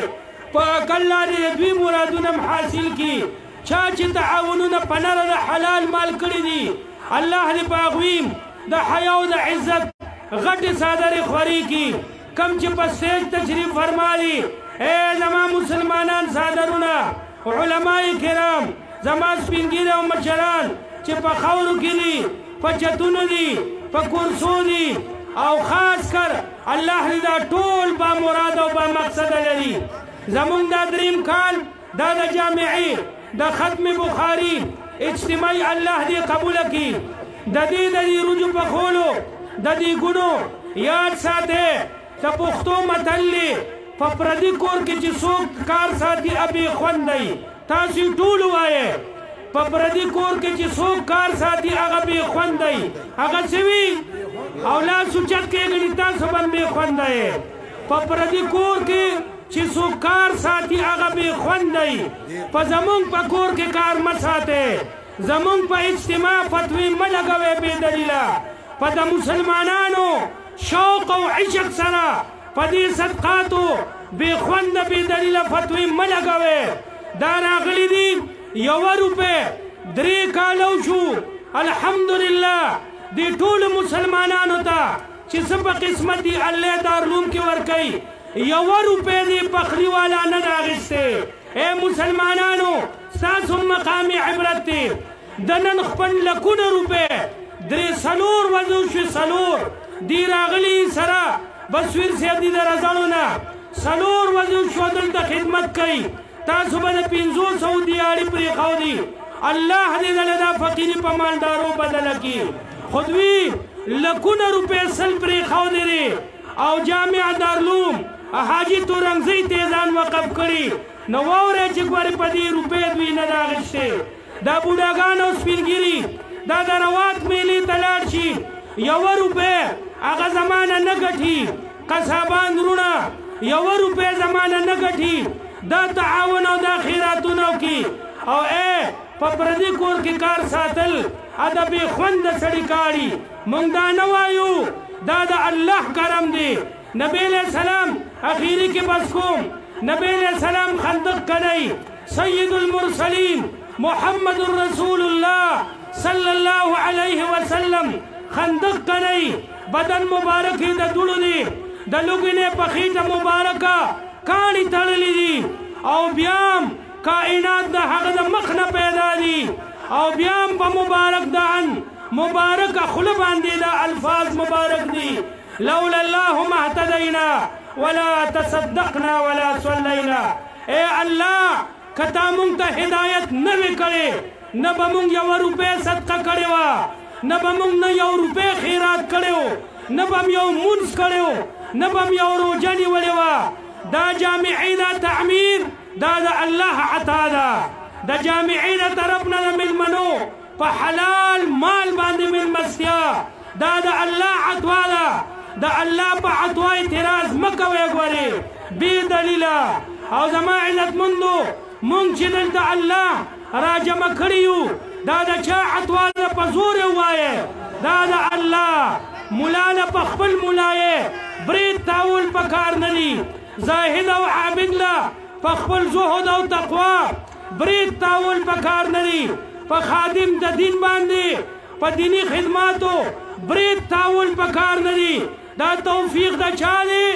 په الله دې د دوی مرادونه هم حاصل کړي. چا چې تعاونونه په نره د حلال مال کړي دي، الله دې په هغوی د حیا او د عزت غټې څادرې خورې کړي. کم چې په سټیج تشریف فرما دي، ای زما مسلمانان څادرونه، علماء کرام، زما سپینګیري او مشران چې په خاورو کې دي، په چتونو دي، په کرسو دي، او خاص کر الله دې دا ټول با مراد او با مقصد لري. زمونږ دا دریم کال دا د جامعې د ختم بخاري اجتماعي الله دې قبول کړي. د دې د دې رجو په خولو د دې ګونو یاد ساتئ. د پښتو متل دی، په پردي کور کې چې څوک کار ساتي ابې خوند دی. تاسو ټول وایئ، په پردي کور کې چې څوک کار ساتي هغه بې خوند دی. هغه څه وي؟ او لاس اوچت کېږي، تاسو به هم بې خونده یئ. په پردي کور کې چې څوک کار ساتي هغه بې خوند دی. په زمونږ په کور کې کار مه ساتئ، زمونږ په اجتماع فتوې مه لګوئ بې دلیله. په د مسلمانانو شوق او عشق سره په دې صدقاتو بې خونده بې دلیله فتوې مه لګوئ. دا راغلي دي 1 روپۍ 3 کاله وشو، الحمدلله دې ټولو مسلمانانو ته چې څه په قسمت دي الله دارالعلوم کې ورکوي، 1 روپۍ دې پخلي والا نه ده اخیستې. ای مسلمانانو، ستاسو مقام عبرت دی. د نن خپل لکونه روپۍ 3-4 ورځې وشوې، 4 دی راغلي سره بصویر صاحب دي د رزړو نه 4 ورځې وشوه دلته خدمت کوي. تاسو به د 500 دیاړي پرېښودي. الله دې دله دا فقیري په مالدارو بدله کړي. خو دوی لکونه روپۍ سل پرېښودې دي او جامع دارالعلوم حاجي تورنګزی ته یې ځان وقف کړي. نو واورئ چې ګورې په دې روپۍ دوی نه ده اخیستې. دا بوډاګان او سپینګیري دا د روات میلې ته لاړ شي، 1 روپۍ هغه زمانه نه ګټي. قصابان وروڼه 1 روپۍ زمانه نه ګټي. دا تعاون او دا خیراتونه وکړي. او ای په پردي کور کې کار ساتل دا بې خونده سړي کاړي. موږ دا نه وایو دا د الله کرم دی. نبی علیہ السلام اخیری کې بس کوم، نبی علیہ السلام خندق کړی، سید المرسلین محمد رسول الله صلی الله علیه وسلم خندق کړی، بدن مبارک د دوړو دی، د لوګینې په خېټه مبارکه کاڼي تړلي دي، او بیا هم کائنات د هغه د مخ نه پیدا دي، او بیا هم په مبارک دهن مبارک خوله باندې دا الفاظ مبارک دي، لولا الله ما اهتدینا ولا تصدقنا ولا صلینا. اے الله که تا مونږ ته هدایت نه وي کړی، نه به مونږ یوه روپۍ صدقه کړې وه، نه به مونږ نه یو روپۍ خیرات کړی و، نه به یو مونځ کړی و، نه به یو روژه نیولې وه. دا جامعې دا تعمیر دا د الله عطا ده. د جامعې د طرف نه د مېلمنو په حلال مال باندې مېلمستیا دا د الله عطا ده. د الله په عطا اعتراض مه کوئ ګورې بې دلیله. او زما عزتمندو، مونږ چې دلته الله راجمع کړي یو، دا د چا عطا ده؟ په زور یې ووایه، دا د الله. ملا له په خپل ملا یې برید تاول په کار نه دي، زاهد او عابد له په خپل زهد او تقوا برید تاول په کار نه دي، په خادم د دین باندې په دیني خدماتو برید تاول په کار نه دي. دا توفیق د چا دی؟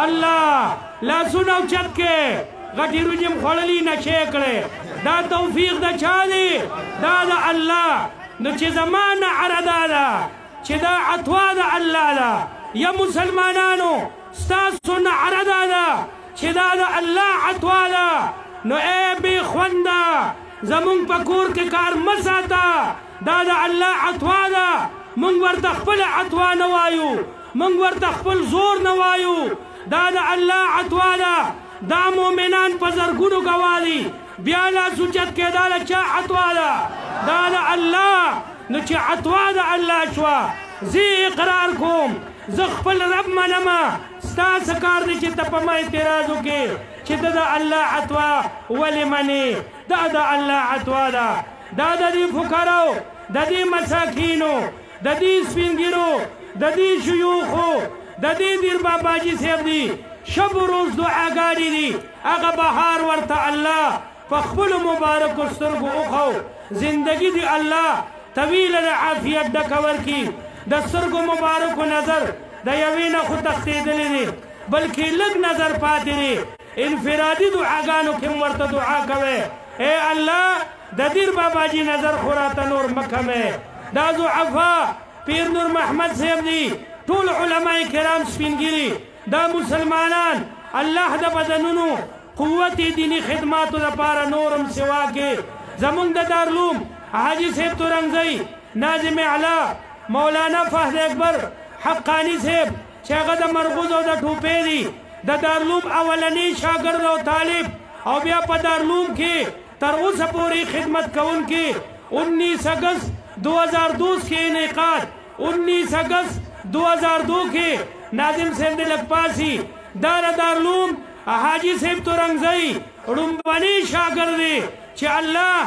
الله. لاسونه اوچت کې، غټې روجې م خوړلي نشې کړې، دا توفیق د چا دی؟ دا د الله. نو چې زما نعره دا ده چې دا عطوا د الله ده، یا مسلمانانو ستاسو نعره دا ده چې دا د الله عطوا ده، نو ای بې خونده زمونږ په کور کې کار مه ساته، دا د الله عطوا ده. مونږ ورته خپله عطوا نه وایو، مونږ ورته خپل زور نه وایو، دا د الله عطوا ده. دا مؤمنان په زرګونو ګواه دي. بیا لاس اوچت کې، دا د چا عطوا ده؟ دا د الله. نو چې عطوا د الله شوه، زه اقرار کوم، زه خپل رب منم، ستا څه کار دی چې ته په ما اعتراض وکړې چې ته د الله عطوا ولې منې؟ دا د الله عطوا ده. دا د دې فقراو، د دې مساکینو، د دې سپینږیرو، د دې شیوخو، د دې دیر باباجي صاحب دي، شب روز دعاګانې دي. هغه بهار ورته الله په خپلو مبارکو سترګو وښو. زندگی دې الله طویله د عافیت ډکه ورکړي. د سترګو مبارکو نظر د یوې نه خو تښتېدلی دی، بلکې لږ نظر پاتې دی. انفرادي دعاګانو کې هم ورته دعا کوئ، ای الله د دیر باباجي نظر خو راته نور مه کمې. دا ضعفا پیر نور محمد صاحب دي، ټول علماء کرام سپینږیري، دا مسلمانان الله د بدنونو قوت دیني خدماتو لپاره نورم سوا کې. زمونږ د دارالعلوم حاجي صاحب تورنګزی، ناظم اعلی مولانا فهد اکبر حقاني صاحب چې هغه د مرغوز او د ټوپې دي، د دارالعلوم اولنی شاګرد او طالب، او بیا په دارالعلوم کې تر اوسه پورې خدمت کوونکي. 19 اګست 2002 کې انعقاد، 19 اګست 2002 کې ناظم صاحب د لږ دا د دارالعلوم حاجي صاحب تورنګزی ړومبني شاګرد دی چې الله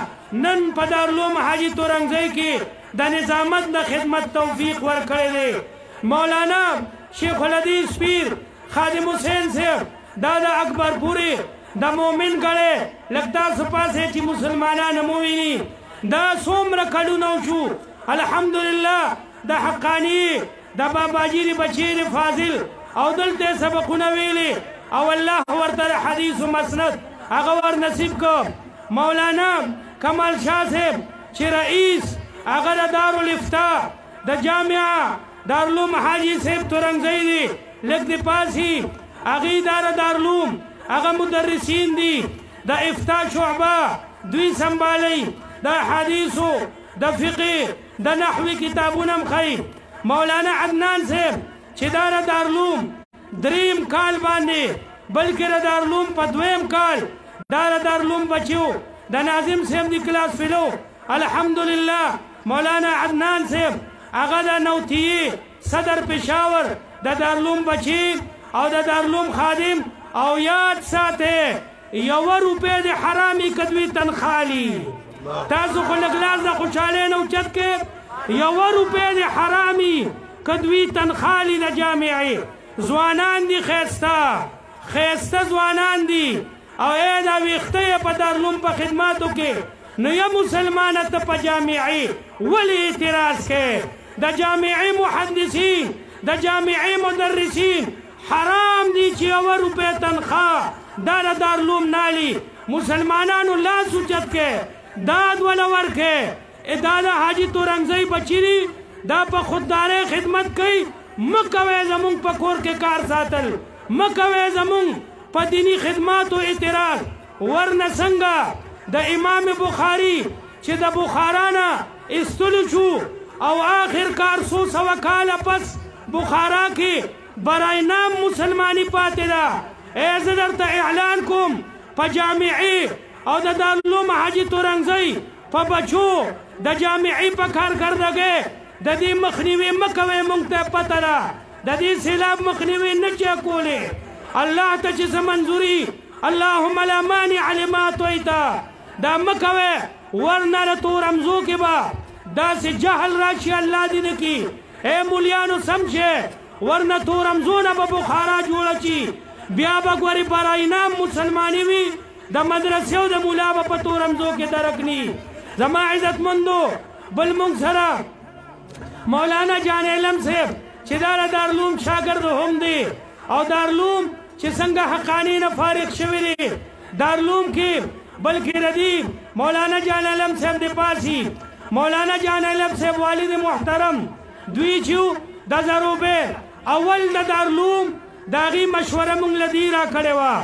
نن په دارالعلوم حاجي تورنګزی کې د نظامت د خدمت توفیق ورکړی دی. مولانا شیخ الحدیث پیر خادم حسین صاحب دا د اکبر پورې د مؤمن ګړی لږ تاسو پاسې چې مسلمانان مو ویني، دا څومره کلونه وشو الحمدلله د حقاني د باباجي د بچي د فاضل او دلته سبقونه ویلي، او الله ورته د حدیث مسند هغه ور نصیب کړ. مولانا کمال شاه صاحب چې رئیس هغه د دارالافتا د جامعه دارالعلوم حاجي صاحب تورنګزی دی، لږ دې پاسي هغې دا د دارالعلوم هغه مدرسین دي، د افتا شعبه دوی سنبالوي، د احادیثو د فقې د نحوي کتابونه هم ښیي. مولانا عدنان صاحب چې دا د دارالعلوم دریم کال باندې، بلکې د دارالعلوم په دویم کال دا د دارالعلوم بچیو د ناظم صاحب د کلاس فیلو الحمدلله مولانا عدنان صاحب هغه د نوتیې صدر پېښور د دارالعلوم بچي او د دارالعلوم خادم. او یاد ساته یوه روپۍ د حرامي که دوی تنخوا لي، تاسو خو لږ لاس د خوشحالۍ نه اوچت کړئ، یوه روپۍ د حرامي که دوی تنخوا لي د جامعې ځوانان دي، ښایسته ښایسته ځوانان دي، او ای دا ویښته یې په دارالعلوم په خدماتو کې. نو یا مسلمانه ته په جامعې ولې اعتراض کوې؟ د جامعې محدثین، د جامعې مدرسین حرام دي چې یوه روپۍ تنخوا دا د دارالعلوم نه اخلي. مسلمانانو لاس اوچت کړئ، داد وله ورکړئ. دا د حاجي تورنګزی بچي دي، دا په خوددارۍ خدمت کوي. مه کوئ زمونږ په کور کې کار ساتل، مه کوئ زمونږ په دیني خدماتو اعتراض. ورنه څنګه د امام بخاري چې د بخارا نه ایستلو شو او آخر کار څو سوه کاله پس بخارا کې برای نام مسلماني پاتې ده. ای زه درته اعلان کوم په جامعې او د دارالعلوم حاجي تورنګزی په بچو د جامعې په کارکردګۍ د دې مخنیوی مه کوئ. موږ ته پته ده د دې سیلاب مخنیوی نه چا کولی. الله ته چې څه منظوري، اللهم لا مانع لما اعطیت، دا مه کوئ. ورنه د تورمزو کې به داسې جهل راشي، الله دې نه کړي. ای مولیانو سم شئ، ورنه تورمزو نه به بخارا جوړه شي، بیا به ګورې برای نام مسلماني وي، د مدرسې او د مولا به په تورمزو کې درک ني. زما عزتمندو، بل موږ سره مولانا جان علم صاحب چې دا د دارالعلوم شاګرد هم دی، او دارالعلوم چې څنګه حقاني نه فارغ شوی دی دارالعلوم کې، بلکې د دې مولانا جان علم صاحب د پاسي مولانا جان علم صاحب والد محترم دوی چې د زروبه اول د دارالعلوم د هغې مشوره موږ له دې راکړې وه.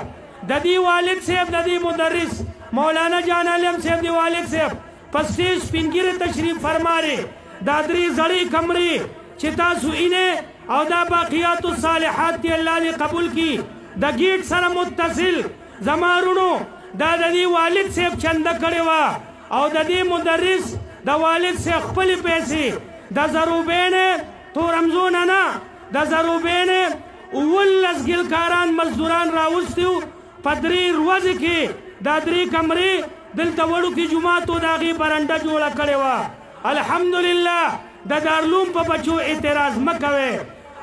د دې والد صاحب، د دې مدرس مولانا جان علم صاحب د والد صاحب په سټیج سپین ږیري تشریف فرما دی. دا درې زړې کمرې چې تاسو اینې او دا باقیات الصالحات دي، الله دې قبول کړي، د ګیټ سره متصل زما وروڼو دا د دې والد صاحب چنده کړې وه، او د دې مدرس د والد صاحب خپلې پیسې د زروبې نه تورمزو نه نه د زروبې نه 17 ګلکاران مزدوران راوستي وو. په 3 ورځې کې دا 3 کمرې دلته وړوکي جوماتو د هغې برنډه جوړه کړې وه. الحمدلله د دارالعلوم په بچو اعتراض مه کوئ.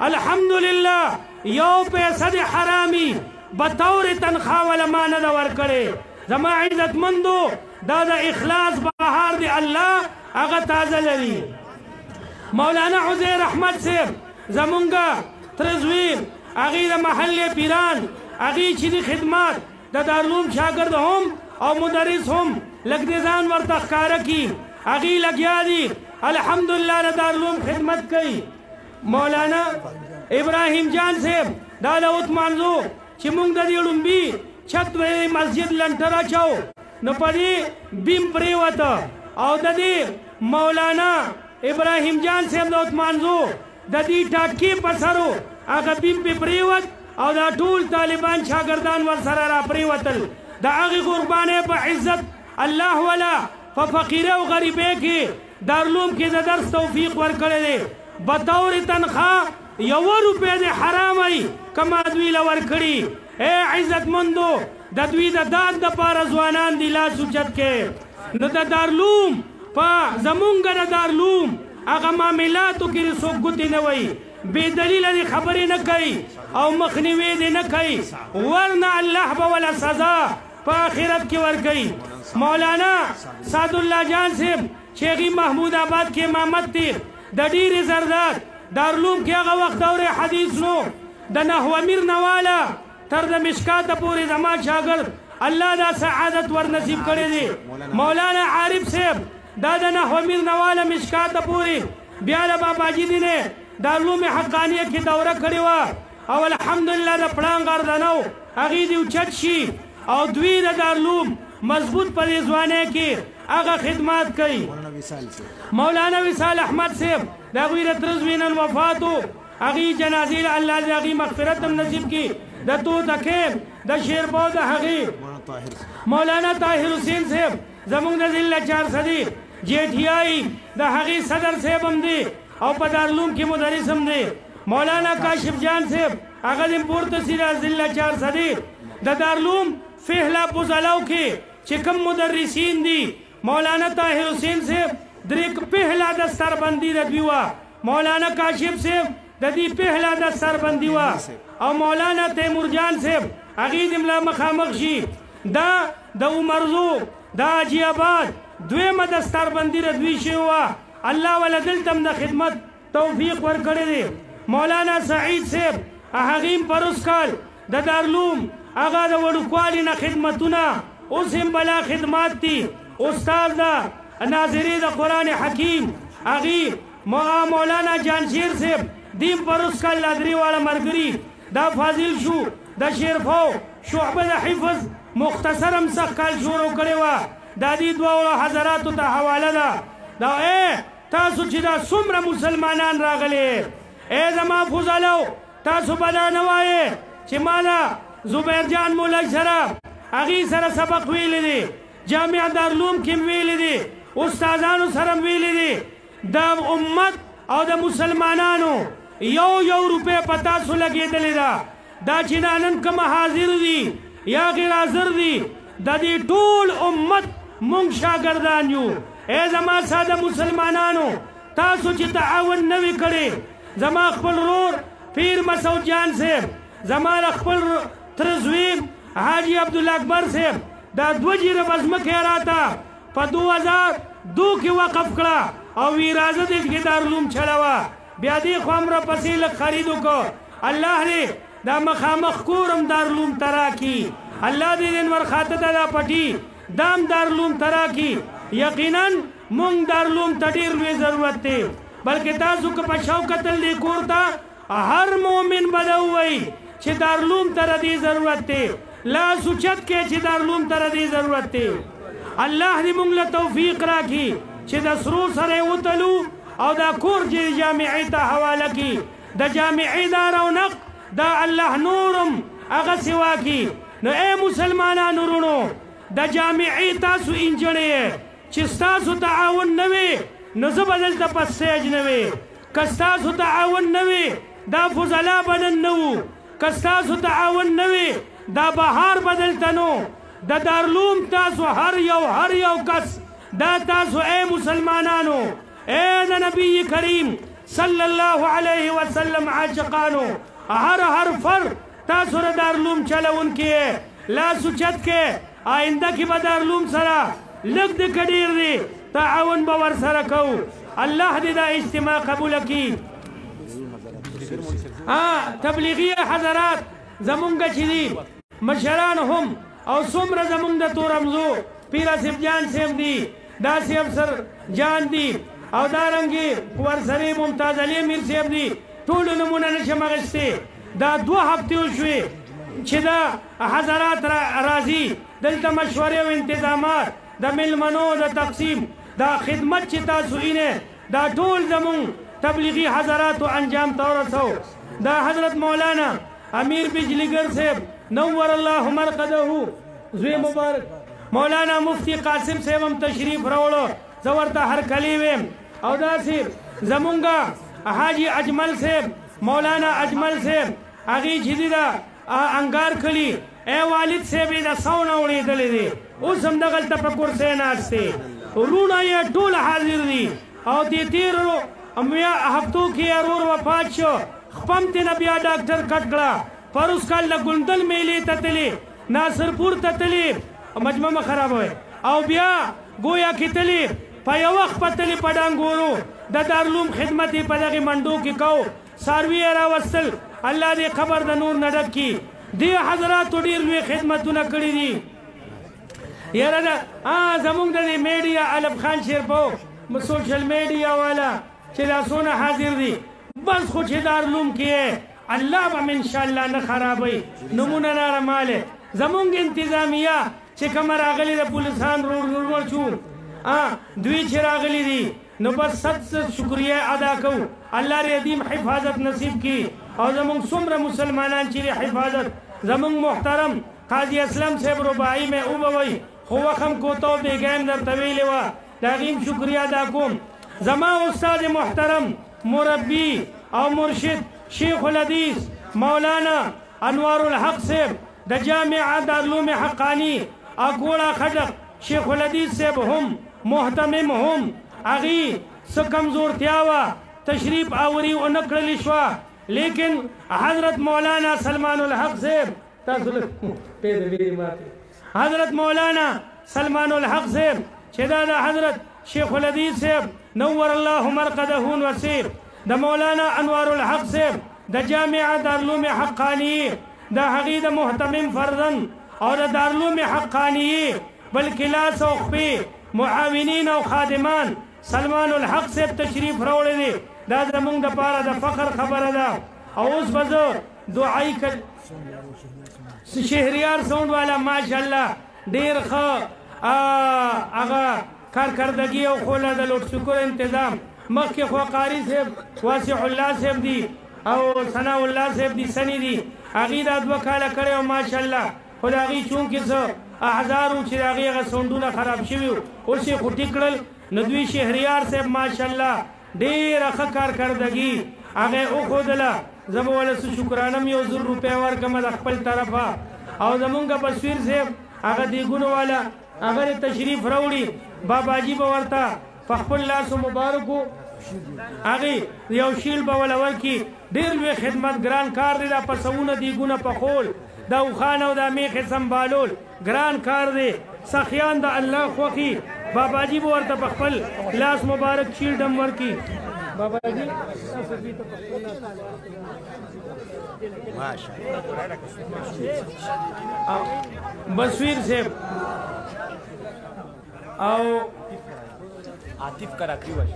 الحمدلله یو پیسه د حرامي بطور تنخوا وله ما نه ده ورکړې. زما عزتمندو، دا د اخلاص بهار دی، الله هغه تازه لري. مولانا عزیر احمد صاحب زمونږ تره زوی، هغې د محلې پیران، هغې چې دي خدمات د دارالعلوم شاګرد هم او مدرس هم لږ دې ځان ورته ښکاره کړي، هغې لګیا دي الحمدلله د دارالعلوم خدمت کوي. مولانا ابراهیم جان صاحب دا د عثمانزو چې موږ د دې ړومبي چت مسجد لنټر اچو نو په دې بیم پرېوته، او د دې مولانا ابراهیم جان صاحب د عثمانزو د دې ټاټکې په سرو هغه بیم پې پرېوت، او دا ټول طالبان شاګردان ورسره را پرېوتل. د هغې قربانۍ په عزت الله ولا په فقیرۍ او غریبۍ کې دارالعلوم کې د درس توفیق ورکړی دی. بطور تنخوا یوه روپۍ دې حرامه وي که ما دوی له ورکړي. ای عزتمندو، د دوی د داد دپاره ځوانان دي لاس اوچت کړئ. نو د دارالعلوم په زمونږ د دارالعلوم هغه معاملاتو کې دې څوک ګوتې نه وایي، بې دلیله دې خبرې نه کوي او مخنیوی دې نه کوي، ورنه الله به وله سزا په آخرت کې ورکوي. مولانا سعدالله جان صاحب چې هغې محمود آباد کې امامت دی، د ډېرې زرداد دارالعلوم کې هغه وخت دورې حدیث نو د نحو امیر نواله تر د مشکاته پورې زما شاګرد الله دا سعادت ور نصیب کړی دی. مولانا عارف صاحب دا د نحو امیر نواله مشکاته پورې بیا د باباجي دی نه دارالعلوم حقانیه کې دوره کړې وه، او الحمدلله د پړانګ اردنو هغې دې اوچت شي، او دوی د دارالعلوم مضبوط په دې ځوانۍ کې هغه خدمات کوي. مولانا وصال احمد صاحب د هغوی د تره زوی نن وفات و، هغې جنازې له الله دې هغې مغفرت هم نصیب کړي. د توتکې د شیرباو د هغې مولانا طاهر حسین صاحب زمونږ د ضلع چارسدي جی ټي آی د هغې صدر صاحب هم دی او په دارالعلوم کې مدرس هم دی. مولانا کاشف جان صاحب هغه دې پورته سي د ضلع چارسدي د دارالعلوم فهلا فضلاو کې چې کوم مدرسین دي، مولانا طاهر حسین صاحب درې پهلا دستربندي د دوی وه. مولانا کاشف صاحب د دې پهلا د سربندي وه او مولانا تیمور جان صاحب هغې دې ملا مخامخ شي. دا د عمرزو د حاجي آباد دویمه دستاربندي د دوی شوې وه. الله وله دلته هم د خدمت توفیق ورکړی دی. مولانا سعید صاحب هغې هم پروس کال د دارالعلوم هغه د وړوکوالي نه خدمتونه اوس هم بلا خدمات دي. استاد ده ناظرې د قرآن حکیم هغې مولانا جانشیر صاحب دیم پروس کال لا درې واړه ملګري دا فاضل شو. د شیرفو شعبه د حفظ مختصر هم سږ کال شروع کړې وه. دا دې دواړو حضراتو ته حواله ده. دا تاسو چې دا څومره مسلمانان راغلي، ای زما فضلو، تاسو به دا نه وایې چې ما له زبیر جان مولوي سره هغې سره سبق ویلی دی، جامع دارالعلوم کې هم ویلی دی، استادانو سره هم ویلی دی. د امت او د مسلمانانو یو یو روپۍ په تاسو لګېدلې ده. دا چې دا نن کوم حاضر دي یا غیر حاضر دي، د دې ټول امت مونږ شاګردان یو. ای زما ساده مسلمانانو، تاسو چې تعاون نه وي کړی، زما خپل ورور پیر مسعود جان صاحب، زما د خپل تره زوی حاجي عبدالله اکبر صاحب دا دوه جریبه ځمکه یې راته په 2002 کې وقف کړه او وی راځه دې کې دارالعلوم چلوه. بیا دې خوا هم راپسې لږ خرید وکړو. الله دې دا مخامخ کور هم دارالعلوم ته راکړي، الله دې نن ورخاته ته دا پټي دا هم دارالعلوم ته راکړي. یقینا مونږ دارالعلوم ته ډېر لوی ضرورت دی، بلکې تاسو که په شوق کتل دې کور ته هر مؤمن به دا ووایي چې دارالعلوم ته د دې ضرورت دی. لاس اوچت کړئ چې دارالعلوم ته د دې ضرورت دی. الله دې مونږ له توفیق راکړي چې د سرو سره یې وتلو او دا کور چې جامعې ته حواله کړي. د جامعې دا رونق دا الله نورم هغه سوا کړي. نو ای مسلمانانو وروڼو، د جامعې تاسو انجړې چې ستاسو تعاون نه وي نو زه به دلته په سټیج نه وي. که ستاسو تعاون نه وي دا فضلا به نن نه وو. که ستاسو تعاون نه وي دا بهار به دلته نو. د دارالعلوم تاسو هر یو هر یو کس دا تاسو ای مسلمانانو، ای د نبی کریم صلی الله علیه وسلم عاشقانو، هر هر فرد تاسو د دارالعلوم چلوونکي لاس اوچت کړئ. آینده کې به دارالعلوم سره لږ دې که ډېر دی تعاون به ورسره کوو. الله دې دا اجتماع قبوله کړي. تبلیغي حضرات زمونږ چې دي مشران هم او څومره زمونږ د تورمزو پیر آصف جان صاحب دي، داسې افسر جان دي، او دارنګې ورسرې ممتاز علي امیر صاحب دي، ټولو نومونه نشم اخیستی. دا دوه هفتې وشوې چې دا حضرات راځي دلته مشورې او انتظامات د میلمنو د تقسیم دا خدمت چې تاسو اینه دا ټول زمونږ تبلیغي حضراتو انجام ته ورسو. دا حضرت مولانا امیر بجلیګر صاحب نور الله مرقده زوی مبارک، مولانا مفتی قاسم صاحب هم تشریف راوړو، زه ورته هرکلی ویم. او داسې زمونږ حاجي اجمل صاحب، مولانا اجمل صاحب هغې چې دي دا انګار کلي ای والد صاحب یې د سونه اورېدلی دی، اوس هم دغلته په کرسۍ ناست دی، وروڼه یې ټول حاضر دي. او دې تېرو هفتو کې یې ورور وفات شو، خپم ترې نه بیا ډاکټر کټ کړه. پروس کال د ګندل میلې ته تللی، ناصرپور ته تللی، مجمع مه خرابوئ، او بیا ګویا کې تللی، په یو وخت په تللی په ډانګورو د دارالعلوم خدمت یې په دغې منډو کې کو، څاروي یې راوستل. الله دې قبر د نور نه ډک کړي. دې حضراتو ډېر لوی خدمتونه کړي دي. یاره دا زمونږ د دې میډیا الف خان شیرپو سوشل میډیا والا چې دا څونه حاضر دي، بس خو چې دارالعلوم کې الله به م انشاءالله نه خرابوي. نمونه ناره ماله زمونږ انتظامیه چې کومه راغلې د پولیسان رور شو، دوی چې راغلي دي نو بس صد صد شکریه ادا کوو. الله دې دیم حفاظت نصیب کړي. او زمونږ څومره مسلمانان چې حفاظت زمونږ محترم قاضي اسلم صاحب رباعي مې وبوي، خو وخم کوتو بېګا م درته ویلې وه، د هغې هم شکریه ادا کوم. زما استاد محترم مربي او مرشد شیخ الحدیث مولانا انوار الحق صاحب د جامعه دارالعلوم حقاني اکوړه خټک شیخ الحدیث صاحب هم مهتمم هم هغې څه کمزورتیا وه تشریف آوری او نکړل شو، لیکن حضرت مولانا سلمان الحق صاحب تاسو حضرت مولانا سلمان الحق صاحب چې دا د حضرت شیخ الحدیث صاحب نور الله مرقده وسیر، د مولانا انوار الحق صاحب د جامعه دارالعلوم حقانیه د هغې د مهتمم فرزند او د دارالعلوم حقانیه بلکې لاس او خپې معاونین او خادمان سلمان الحق صاحب تشریف راوړی دی. دا زمونږ دپاره د فخر خبره ده. او اوس به زه دعایي شهریار ساوند والا ماشاءالله ډېر ښه هغه کارکردګي او خوله د لوډسپیکر انتظام مخکې خو قاري صاحب واسع الله صاحب دي او ثناء الله صاحب دي سني دي، هغې دا 2 کاله کړی او ماشاءالله. خو د هغې چونکې څه احزار و چې د هغې هغه سونډونه خراب شوي وو، اوس یې خو ټیک کړل. نو دوی شهریار صاحب ماشاءالله ډېره ښه کارکردګي هغه یې وښودله. زه به ورله څه شکرانه هم 1000 روپۍ ورکړم د خپل طرفه. او زمونږ بصیر صاحب هغه دیګونو والا هغه دې تشریف راوړي، باباجي به ورته په خپل لاسو مبارکو هغې یو شیل به وله ورکړي. ډېر لوی خدمت ګران کار دی، دا پسونه دیګونه پخول، دا اوښان او دا میخې سمبالول ګران کار دی. سخیان د الله خوښي، باباجي به ورته په خپل لاس مبارک شیلډ هم ورکړي. باباجي بصیر صاحب او عاطف کراکری والا،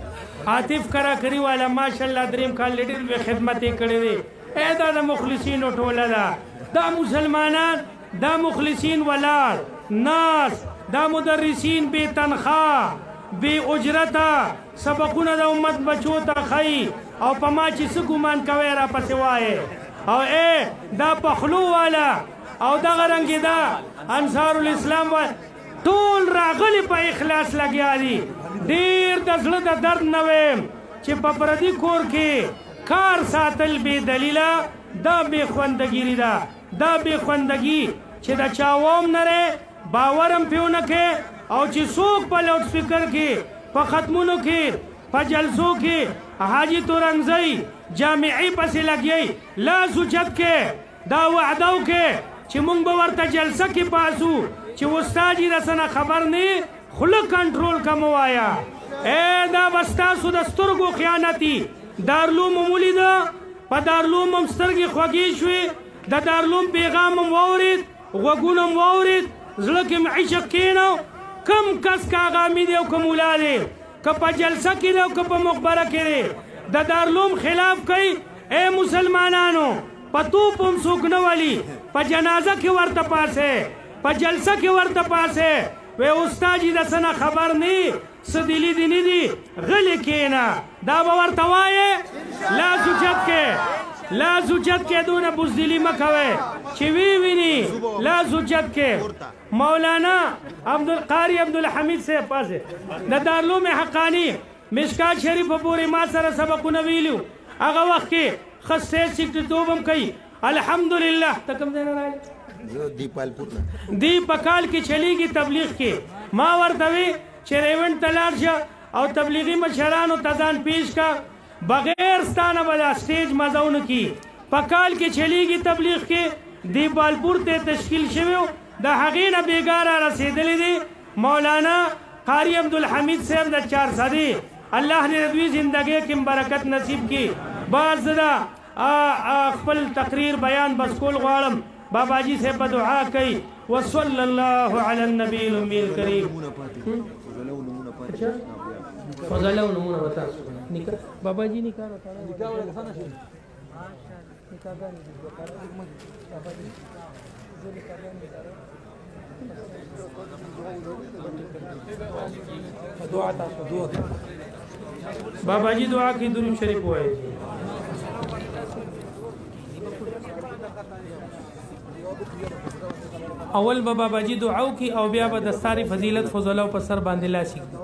عاطف کراکری والا ماشاءالله دریم کال ډېر لوی خدمت یې کړی دی. ای دا د مخلصینو ټوله ده، دا مسلمانان، دا مخلصین ولاړ ناس، دا مدرسین بې تنخوا بې اجرته سبقونه د امت بچو ته ښیي او په ما چې څه ګمان کوی راپسې وایې. او ای دا پخلو والا او دغه رنګې دا انصار الاسلام والا ټول راغلي په اخلاص لګیا دي. ډېر د زړه د درد نه ویم چې په پردي کور کې کار ساتل بې دلیله دا بې خوندګیري ده. دا بې خوندګي چې د چا وم نه دی باور هم پرې ونه کړې، او چې څوک په لاوډسپیکر کې په ختمونو کې په جلسو کې حاجي تورنګزی جامعې پسې لګیي لاس اوچت کې دا وعده وکړې چې مونږ به ورته جلسه کې پاسو چې استاد یې راسنه خبر نه خوله کنټرول که مه وایه. ای دا به ستاسو د سترګو خیانتي. دارالعلوم هم ولیده، په دارالعلوم هم سترګې خوږې شوې، د دارالعلوم پیغام هم واورېد، غوږونه هم واورېد، زړه کې هم عشق کښېنو. کم کس که هغه امیر دی او که مولا دی، که په جلسه کې دی او که په مقبره کې دی، د دارالعلوم خلاف کوي. ای مسلمانانو، په توپ هم څوک نه ولي، په جنازه کې ورته پاسې، په جلسه کې ورته پاسې، وی استاد یې د څه نه خبر نه څه دي لیدي نه دي، غلې کښېنه. دا به ورته وایې لاس اوچت کې، لاس اوچت کې، دونه بزدلي مه کوئ چې وی ویني لاس اوچت کې. مولانا عبدالقاري عبدالحمید صاحب پاسې د دارالعلوم حقاني مشکات شریف پورې ما سره سبقونه ویلي وو. هغه وخت کې ښه سټیج سیکرټریتوب هم کوي. الحمدلله. ته کوم ځای نه راغلې؟ دیپالپور نه. دی په کال کې چلیږي تبلیغ کې. ما ورته وی چې ریونډ ته لاړ شه او تبلیغي مشرانو ته ځان پیش کا، بغیر ستا نه به دا سټیج مزه ونه کړي. په کال کې چلیږي تبلیغ کې، دیپالپور ته تشکیل شوی و، د هغې نه بېګا را رسېدلی دی مولانا قاري عبدالحمید صاحب د چارسدې. الله دې د دوی زندګۍ کې برکت نصیب کړي. بس زه دا خپل تقریر بیان بس کول غواړم. باباجي صاحب به دعا کوي. وصلی الله علی النبی الامي الکریم. فضله نمونه به تاسو نکاح باباجي نکاح دعا تاسو دعا باباجي دعا کی درود شریف وایي. اول به باباجي دعا وکړي او بیا به د ساري فضیلت فضلاو په سر باندې لاس کېږدي.